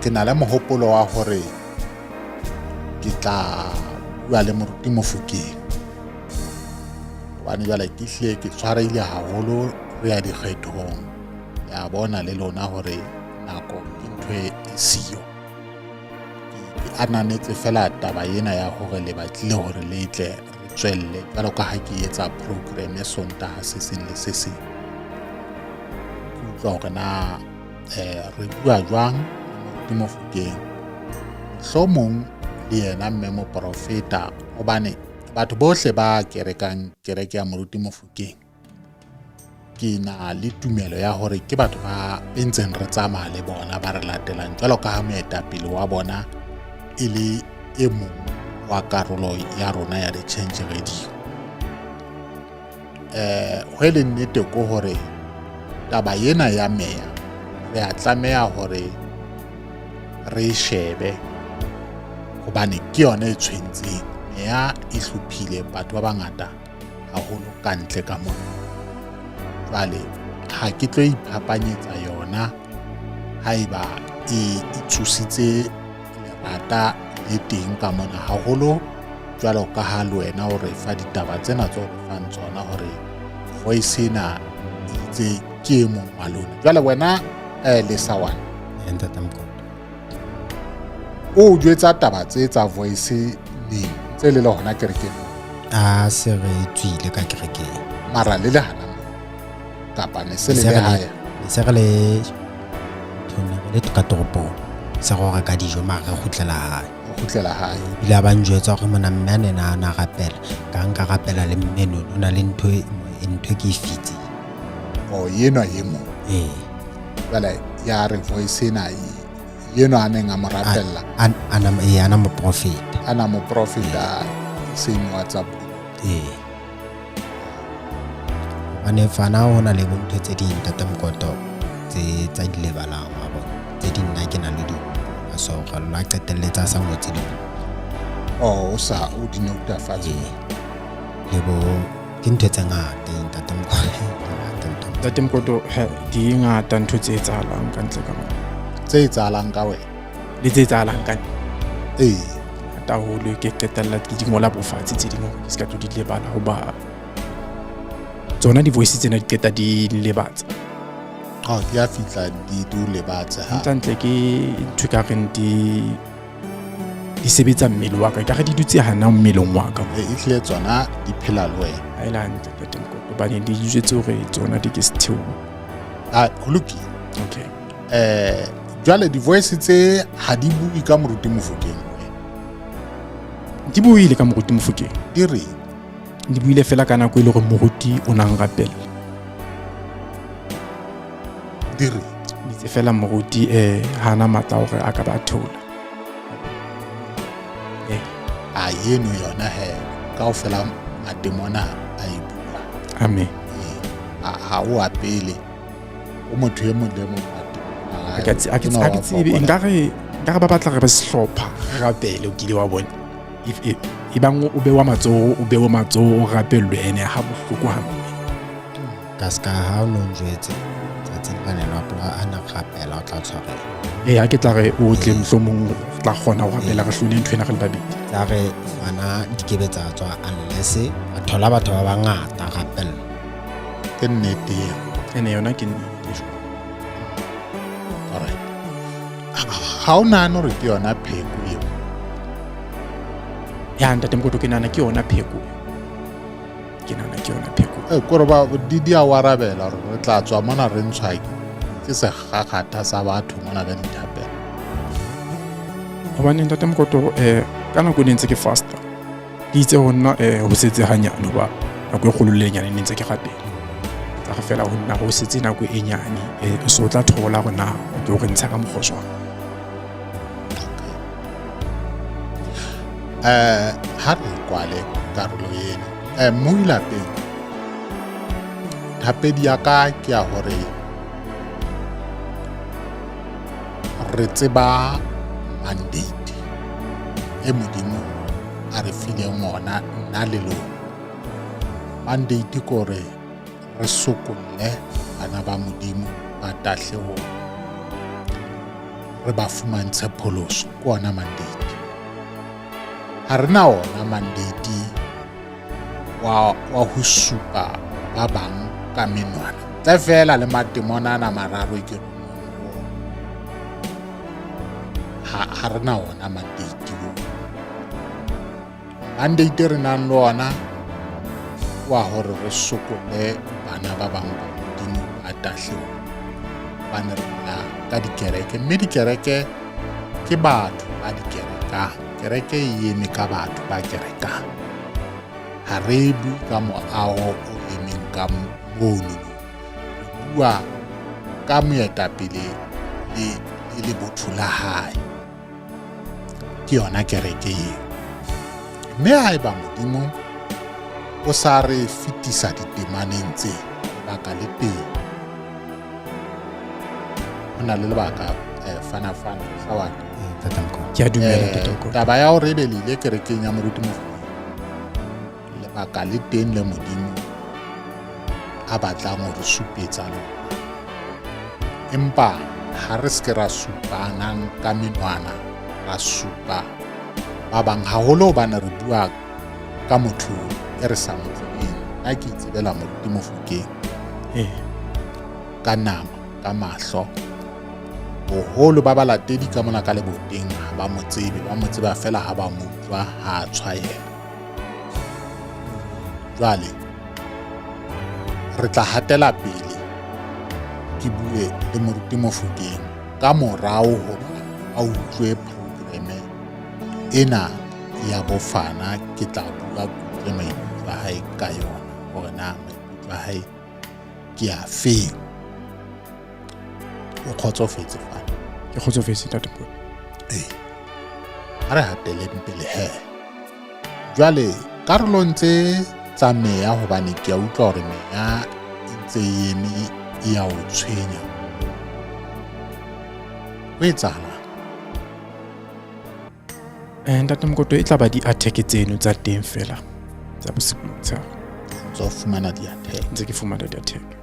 ke na le mohopolo wa hore ke tla bua le moruti Mofokeng, hobane jwale ke hlile ke tshwarehile haholo, re ya dikgethong, ya bona le lona hore nako ke ntho e siyo. Ke ananetse fela taba ena ya hore le batlile hore le tle re tswelle jwalo ka ha ke etsa program Sontaha se seng le se seng. Ke utlwa hore na re bua jwang moruti Mofokeng, mohlomong le yena mme moprofeta, hobane batho bohle ba kerekang kereke ya moruti Mofokeng ke na le tumelo ya hore ke batho ba ntseng re tsamaya le bona, ba re latelang jwalo ka ha moetapele wa bona e le e mong wa karolo ya rona ya The Change Radio. Ho e le nnete ko hore taba ena ya meya re a tlameha hore re e shebe, hobane ke yona e tshwentseng. Meya e hlophile batho ba bangata haholo ka ntle ka mona. Jwale ha ke tlo iphapanyetsa yona haeba e tsositse lerata le teng ka mona haholo, jwalo ka ha le wena o re fa ditaba tsena tse o re fang tsona hore voice ena itse ke e mong wa lona. Jwale wena Lesawana, Ntate Mokoto, o jwetsa taba tse tsa voice neng tse le le hona kerekeng? A se re tswile ka kerekeng. Mara le le hana moo kapa ne se le le haya? Se re le thone re le ka toropong, se go reka dijo, mara re kgutlela hae. O kgutlela hae. Ebile a ba njwetsa hore mona mme a ne na na rapela, ka nka rapela le mme no o na le ntho ntho ke e fitseng. Oh, yenwa ye mong. Ee. Jwale ya re voice ena yenwa a neng a mo rapella. Ana moprofeta. Ana moprofeta seng WhatsApp. Ee. Hobane fana ho na le bontho tse ding Ntate Mokoto tse tsa di lebalang wa bona. Tse ding nna ke na le di so re la qetelletse a sa ngotse di. Oh, o sa o di nota fatshe. Le bo ke ntho tse ngata Ntate Mokoto. Ntate Mokoto, di ngata ntho tse etsahalang ka ntle ka mona. Tse etsahalang ka wena? Le tse etsahalang ka nna. Ee. Ngata haholo, ke qetella ke di ngola bofatshe tse ding hore ke se ka tlo di lebala, hoba tsona di-voice tsena di qeta di lebatsa. Oh, di a fihla di o lebatse. Hantle ke ntho e ka reng di sebetsa mmele wa ka, ekare di dutse hana mmeleng wa ka. E hlile tsona di phela le wena. Ha e le hantle Ntate Mokoto, hobane di jwetse hore tsona di ke se theohe. Ah, ho lokile. Okay. Jwale di-voice tse ha di bue ka moruti Mofokeng? Di buile ka moruti Mofokeng. Di reng? Di buile fela ka nako e le hore moruti o nang rapella. Di reng? Di itse fela moruti ha ana matla hore a ka ba theola. A yeno yona he kaofela matemona a e bua. Amen. Ha o a pele o motho e mong le mong a ke tsebe, nkare ba batla re be sehlopha re rapele, o kile wa bona. E bang o bewa matsoho, o bewe matsoho, o rapellwe, ene ha bohloko hampe. Ka ska ha o no njwetse tsatsing la ne la rapela a na rapela o tla tshwarela. Ee, ha ke tla re o tle mohlomong re tla kgona ho rapela re hlole ntho ena re le babedi. Tsa re bana di kebe tsa tswa unless a thola batho ba bangata rapella. Ke nnete eo. Ene yona ke nnete jwalo. Alright. Ha o nahane hore ke yona pheko eo? Ya ntate Mokoto, ke nahana ke yona pheko. Ke nahana ke yona pheko. E kore ba di di a warabela hore re tla tswa mona re ntshwa ke segakgatha sa batho mona ka dithapelo. Hobane ntate Mokoto, ka nako e ne ntse ke fasta, ke itse ho nna ho setse hanyane hoba nako e kgolo le e nyane ne ntse ke rapela. Tsa re fela ho nna ho setse nako e nyane, so o tla thola hore na o tlo re ntsha ka mokgwa jwang. Ha re kwale karolo eno. Mmui lapeng, thapedi ya ka ke ya hore re tseba mandate e Modimo a re fileng ona nna le lona. Mandate ke hore re sokolle bana ba Modimo ba tahlehong, re ba fumantshe pholoso, ke ona mandate. Ha re na ona mandate wa ho supa ba bang ka menwana ntle fela le matemona ana mararo ke ha re na ona mandate oo. Mandate re nang le ona wa hore re sokole bana ba bang ba Modimo ba tahlehong, hobane re nna ka dikereke, mme dikereke ke batho ba di kerekang. Kereke e eme ka batho ba kerekang, ha re bue ka moaho o emeng ka mono, re bua ka moetapele le lebotho la hae. Ke yona kereke eo. Mme haeba Modimo o sa re fetisa ditemaneng tse, lebaka le teng. Ho na le lebaka, fana fana sa wa ka. Ke a dumela, Ntate Mokoto. Taba ya hore ebe le ile kerekeng ya Moruti Mofokeng, lebaka le teng le Modimo a batlang ho re supetsa lona. Empa ha re se ke ra supanang ka menwana, ra supa ba bang haholo hobane re bua ka motho e re sa mo tsebeng. Nna ke itsebela Moruti Mofokeng ka nama, ka mahlo. Boholo ba balatedi ka mona ka leboteng ha ba mo tsebe, ba mo tseba fela ha ba mo utlwa ha a tshwaela. Jwale re tla hatela pele ke bue le Moruti Mofokeng ka morao hoba a utlwe programe ena ya bofana. Ke tla bua kutlwe maikutlo a hae ka yona, hore na maikutlo a hae ke a feng. O kgotsofetse fana? Ke kgotsofetse ntate Mokoto. Ee, ha re hateleng pele he. Jwale karolong tse tsa meya, hobane ke a utlwa hore meya e ntse e eme e ya o tshwenya. Ho etsahalang? Ntate Mokoto, e tla ba di-attack tseno tsa teng fela tsa bosiu le motshehare. Ntse o fumana di-attack? Ntse ke fumana di-attack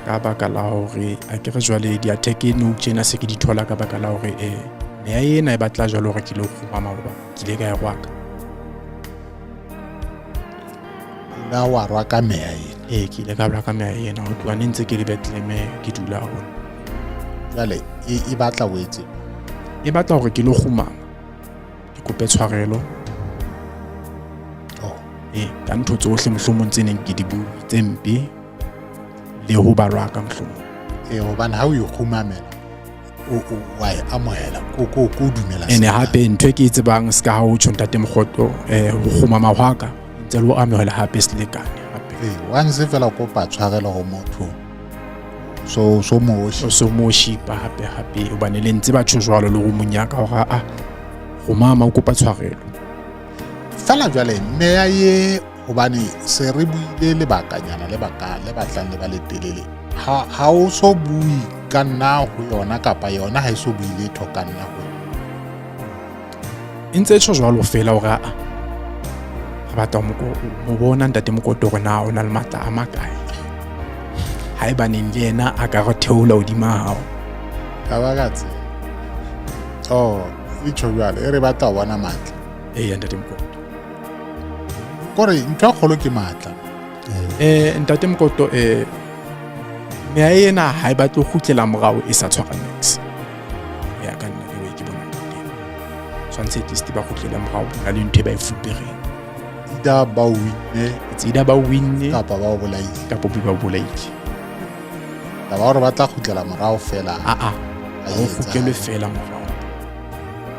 ka baka la hore a ke re jwale di-attack nou tjena se ke di thola ka baka la hore meya ena e batla jwale hore ke lo kgumama hoba ke ile ka e rwaka. La wa rwaka meya ena? Ee, ke ile ka rwaka meya ena ho tloha ne ntse ke le Bethlehem ke dula hona. Jwale e batla o etse? E batla hore ke lo kgumama, ke kope tshwarelo. Ee, ka ntho tsohle mohlomong tse neng ke di bue tse mpe le ho ba rwaka mohlomong. Ee, hobane ha o ikgumamela o wa e amohela, ko dumela. Ene hape ntho e ke e tsebang se ka ha o tjho ntate Mokoto, ho kgumama hwa ka ntse le ho amohela hape selekane hape. Ee, wa ntse fela kopa tshwarelo ho motho so mo so mo shipa hape hape, hobane le ntse ba tjho jwalo le roomong ya ka hore a kgumama o kopa tshwarelo. Fela jwale meya ye, hobane se re buile lebakanyana le baka le batlang le ba le telele, ha o so bue ka nna ho yona, kapa yona ha e so bue letho ka nna ho yona. E ntse e tjho jwalo fela hore a re batla ho mo bona ntate Mokoto hore na o na le matla a makae. Haebaneng le yena a ka re theola hodima hao. Ka ba ka tsela. Oh, e tjho jwalo, e re batla ho bona matla. Eya, Ntate Mokoto. Kore ntho e kgolo ke matla. Ntate Mokoto, meya ena ha e batle ho kgutlela morao e sa tshwara niks. Ho ya ka nna le way ke bonang ka teng. Tshwanetse at least ba kgutlele morao na le ntho e ba e fupereng. Either ba o winne, It's either ba o winne kapa ba o bolaile. Kapa ba o bolaile. Taba hore ba tla kgutlela morao fela. A a. Ha Ha o e kgutlelwe etsahale. fela morao.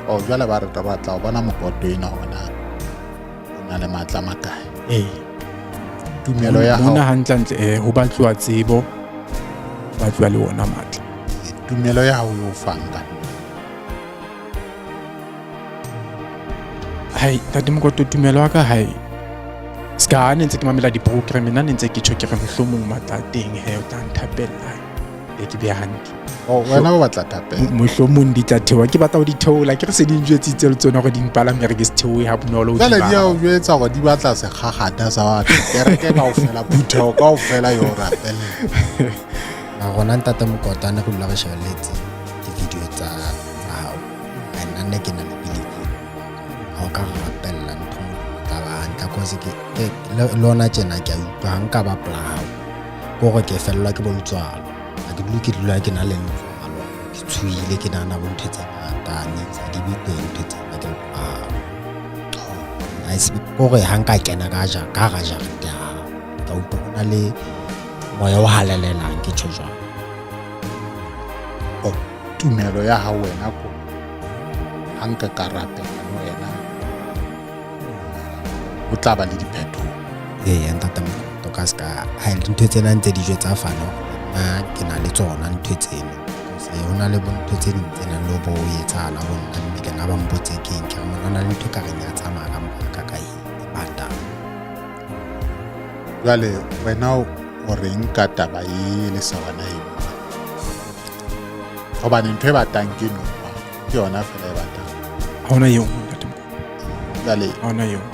Oh, jwale ba re tla batla ho bona Mokoto ena hore na o na le matla a makae. Ee. Tumelo ya Mona hao. hantlentle ho batluwa tsebo, ho batluwa le ona matla. Tumelo ya hao e o fang ka nna. Hai, Ntate Mokoto, tumelo ya ka hai. Ska ha ne ntse ke mamela di-program, nna ne ntse ke tjho ke re mohlomong matla a teng he, o tla nthapella. E ke be hantle. Oh, wena o batla thapelo. Mohlomong di tla theoha, ke batla ho di theola, ke re se di njwetsitse le tsona hore di mpalame re ke se theohe ha bonolo Jwale hodima di a hao. o jwetsa hore di batla sekgakgatha sa batho, kereke kaofela, phutheho kaofela e o rapella. Mara rona Ntate Mokoto, ha ne re dula re shebelletse di-video tsa hao, ai, nna ne ke na le belief ha o ka re rapella ntho o tla ba hantle, cause ke le hona tjena ke a utlwa ha nka ba pela hao, ke hore ke fellwa ke bo letswalo. Ha ke dule ke dula ke na le letswalo, ke tshohile, ke nahana bo ntho tse ngata, niks, ha di be teng ntho tsena ke le pela hao. Ha e se ke hore ha nka kena ka ja, ka hara jarete ya hao, ka utlwa ho na le moya o halalelang, ke tjho jwalo. Oh, tumelo ya hao wena ko ha nka ka rapela le wena ho tla ba le diphetoho. Eya, Ntate Mokoto, ka ska ha dintho tsena ntse di jwetsa fana hore nna ke na le tsona ntho tseno. Se ho na le bo ntho tse ding tse nang le bo etsahala ho nna mmeleng, ha ba mpotse keng, ke re mona na le ntho e ka reng ya tsamaya ka mora ka ka e batang. Jwale wena o reng ka taba e le sa wena e nngwe? Hobane ntho e batang ke noha, ke yona fela e batang. Ha hona e nngwe, Ntate Mokoto. Jwale Ha hona e nngwe.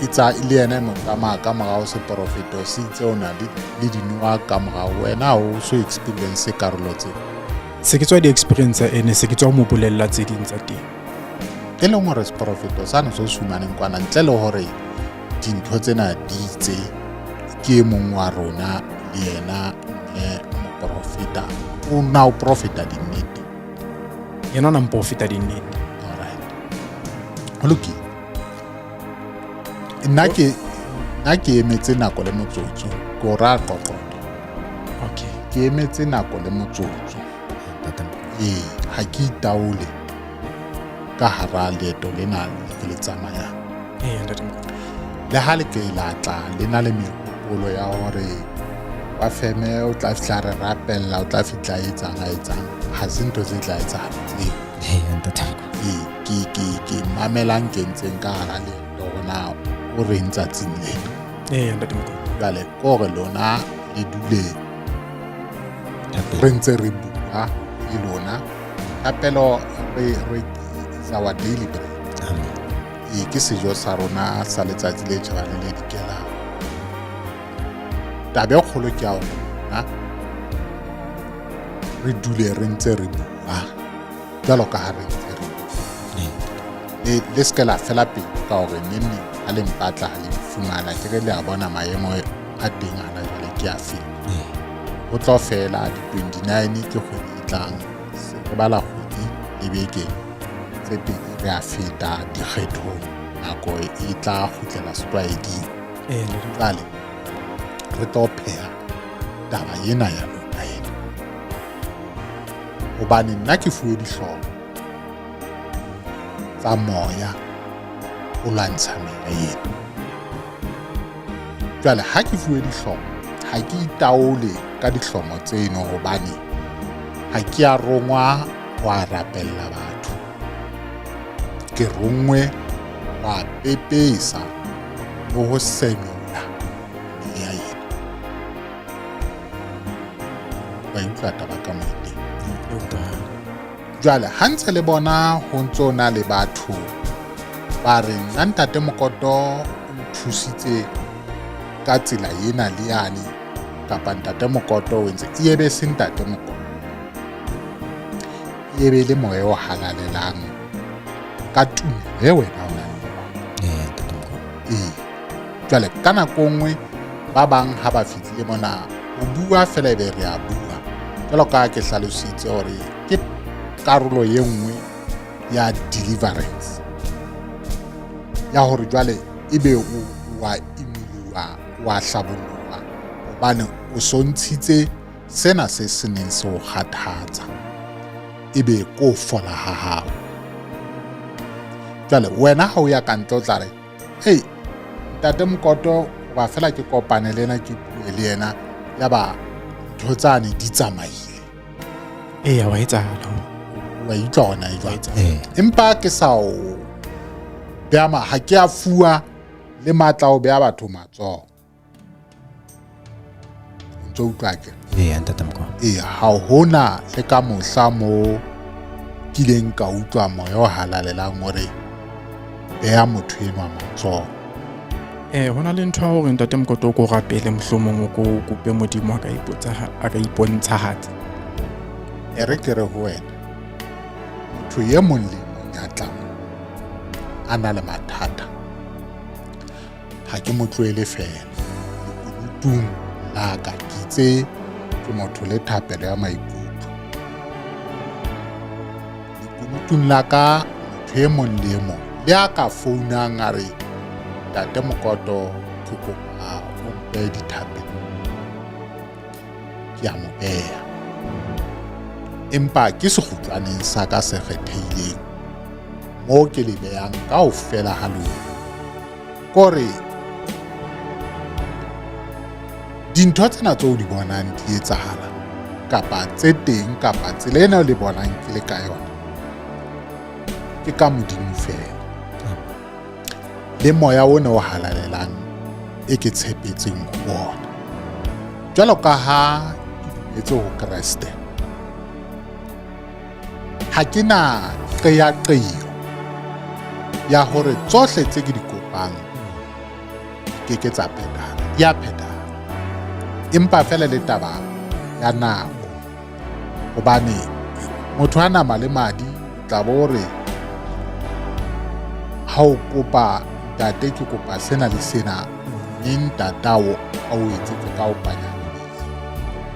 e tsa le yena e mo tsamaya ka morao, seporofeto se itse o na le dinoha ka morao, wena ha o so experience karolo tseo. Se ke tswa di-experience ene, se ke tswa ho mo bolella tse ding tsa teng. E leng hore seporofeto sane se o se fumaneng kwana, ntle le hore dintho tsena di itse ke e mong wa rona le yena mme moporofeta o na o profeta dinnete. Yena o na mporofeta dinnete. All right. Ho lokile. Nna ke emetse nako le motsotso, ke o raya qoqoto. Okay. Ke emetse nako le motsotso. Ntate Mokoto. Ee, ha ke itaole ka hara leeto lena le ke le tsamayang. Ee, Ntate Mokoto. Le ha le ke la tla le na le mehopolo ya hore wa feme o tla fihla re rapella, o tla fihla a etsang, a etsang, ha se ntho tse tla etsahala tseo. Ee, Ntate Mokoto. Ee, ke mamelang ke ntseng ka hara leeto hore na o reng tsatsing lena. Ee, Ntate Mokoto. Jwale ke hore lona le dule Thapelo. re ntse re bua le lona. Thapelo re is our daily bread. Amen. Ee, ke sejo sa rona sa letsatsi le tjhabang le le dikelang. Taba e kgolo ke ya hore rona re dule re ntse re bua jwalo ka ha re ntse re bua. Le se ke la fela pelo ka hore neng ha le mpatla ha le nfumana, ke re le a bona maemo a teng hana jwale ke a feng. Ho tlo fela di-29 ke kgwedi e tlang, se re bala kgwedi le beke tse pedi re a feta dikgethong, nako e tla kgutlela setlwaeding. Ee, Ntate. Jwale re tlo pheha taba ena ya lona ena, hobane nna ke fuwe dihlomo tsa moya ho lwantsha meya ena. Jwale ha ke fuwe dihlomo, ha ke itaole ka dihlomo tseno, hobane ha ke a rongwa ho a rapella batho. Ke rongwe ho a pepesa le ho senola meya ena. Wa e utlwa taba ka moo e teng? Jwale ha ntse le bona ho ntso na le batho ba reng nna Ntate Mokoto o nthusitse ka tsela ena le yane, Kapa Ntate Mokoto o entse, e ebe se Ntate Mokoto, e ebe le moya o halalelang ka tumelo e wena o nang le yona. Ee, Ntate Mokoto. Ee, jwale ka nako nngwe ba bang ha ba fihlile mona o bua fela ebe re a bua, jwalo ka ke hlalositse hore ke karolo ye nngwe ya deliverance ya hore jwale ebe o wa imoloha, wa hlaboloha, hobane o so ntshitse sena se se neng se o kgathatsa, ebe ko fola ha hao. Jwale wena ha o ya ka ntle o tla re, hei Ntate Mokoto, hoba fela ke kopane le ena, ke bue le yena, ya ba ntho tsane di tsamaile. Eya, wa etsahala. Wa utlwa hona e jwang? Empa ke sa o beha ma, ha ke a fuwa le matla o beha batho matsoho. O ntso utlwa ke? Ee, Ntate Mokoto. Ee, ha hona le ka mohla mo kileng ka utlwa moya o halalelang o re beha motho enwa matsoho. Ho na le ntho ya hore Ntate Mokoto o ko rapele, mohlomong o ko kope Modimo a ka ipotsa, a ka ipontshahatsa. E re ke re ho wena, motho e mong le mong ya tlang a na le mathata, ha ke mo tlohele fela. Lekunutung la ka ke itse ke motho le thapelo ya maikutlo. Lekunutung la ka motho e mong le e mong le a ka founang a re, Ntate Mokoto, ke kopa o mpe dithapelo, ke a mo beha. Empa ke sekgutlwaneng sa ka se kgethehileng moo ke le behang kaofela ha lona. Kore dintho tsena tseo di bonang di etsahala kapa tse teng kapa tsela ena o le bonang ke le ka yona, ke ka Modimo fela le moya ona o halalelang e ke tshepetseng ho ona. Jwalo ka ha ke dumetse ho Kreste, ha ke na qeyaqeyo ya hore tsohle tse ke di kopang di ke ke tsa phethahala, di a phethahala. Empa fela le taba ya nako, hobane motho a nama le madi o tla bo re ha o kopa ntate ke kopa sena le sena, mme ntatao a o etsetse ka o panya.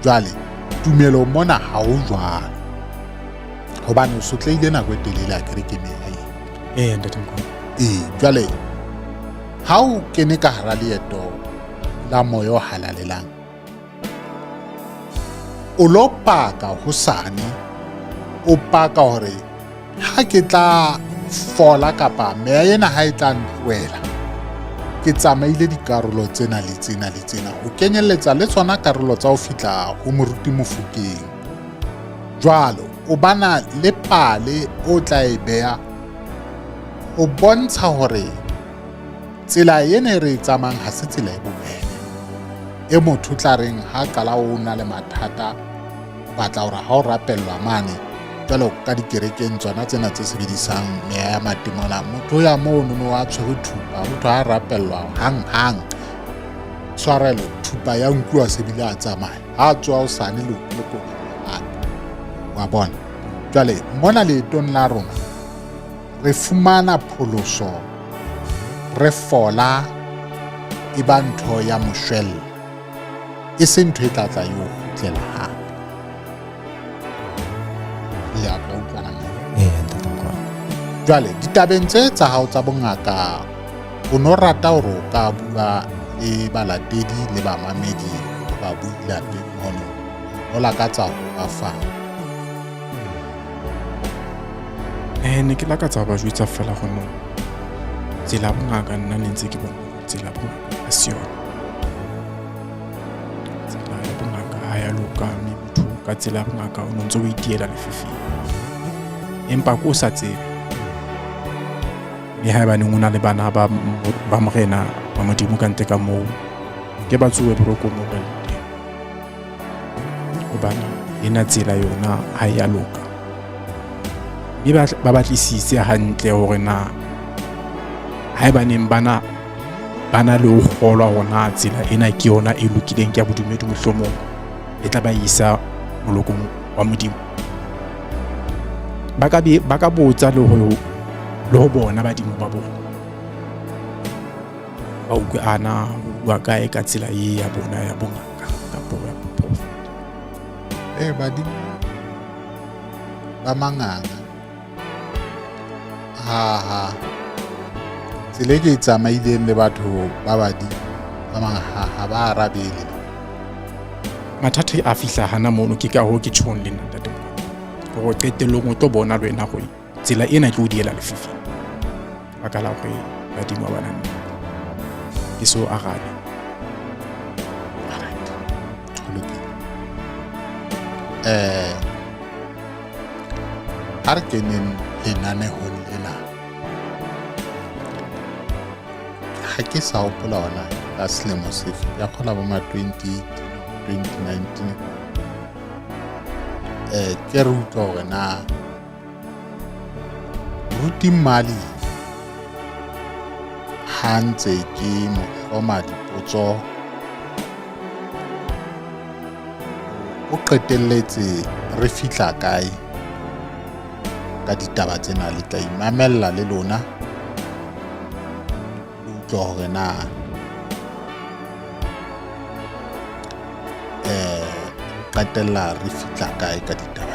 Jwale tumelo mona ha o jwalo, hobane o sotlehile nako e telele a kere ke meya ena. Ee, Ntate Mokoto. Ee, jwale ha o kene ka hara leeto la moya o halalelang, o lo paka hosane, o paka hore ha ke tla fola kapa meya ena ha e tla ntlohela, ke tsamaile dikarolo tsena le tsena le tsena, ho kenyelletsa le tsona karolo tsa ho fihla ho moruti Mofokeng. Jwalo o bana le pale o tla e beha ho bontsha hore tsela ena e re e tsamayang ha se tsela e bobebe e motho tla reng ha qala o na le mathata, o batla hore ha o rapellwa mane jwalo ka dikerekeng tsona tsena tse sebedisang meya ya matimona, motho ya mono no a tshwere thupa, motho ha rapellwa hang hang, tshwarelo, thupa ya nkuwa se bile a tsamaya, ha a tsoha o sane le le kobile hape. Wa bona? Jwale mona leetong la rona re fumana pholoso, re fola, e ba ntho ya moshwella, e se ntho e tla tla e o kgutlela hape. Le a ka utlwana moo? Ee, Ntate Mokoto. Jwale ditabeng tse tsa hao tsa bongaka, o no rata hore o ka bua le balatedi le bamamedi le babui lapeng mono, o lakatsa ho ba fa? Ne ke lakatsa ho ba jwetsa fela go no tsela ya bongaka, nna ne ntse ke bona hore tsela ya bongaka ha se yona. Tsela ya bongaka ha ya loka, mme motho ka tsela ya bongaka o no ntse o itiela lefifing, empa ko o sa tsebe. Mme haebaneng o na le bana ba morena ba Modimo ka ntle ka moo, ke ba tsohe borokong moo ba leng teng, hobane ena tsela yona ha ya loka. Mme ba batlisise hantle hore na haebaneng bana ba na le ho kgolwa hore na tsela ena ke yona e lokileng ke ya bodumedi mohlomong e tla ba isa molokong wa Modimo. Ba ka be ba ka botsa le ho le ho bona badimo ba bona. Ba utlwe ana ho bua kae ka tsela e ya bona ya bongaka kapo ya boprofeta. Ee, badimo ba manganga ha ha tsela e ke e tsamaileng le batho ba badimo ba manganga ha ba arabele. Mathata a fihla hana mono, ke ka hoo ke tjhong le nna ntate Mokoto hore qetellong o tlo bona le wena hore tsela ena e tlo o diela lefifing baka la hore badimo ba bana ke so arabe. Alright. Ho lokile. Ha re keneng lenanehong lena, ha ke sa hopola hona ka selemo sefe, ya kgola bo ma 2018 2019, ke re utlwa hore na Moruti Mali ha ntse ke mo hloma dipotso o qetelletse re fihla kae ka ditaba tsena. Le tla imamella le lona le utlwa hore na re qetella re fihla kae ka ditaba.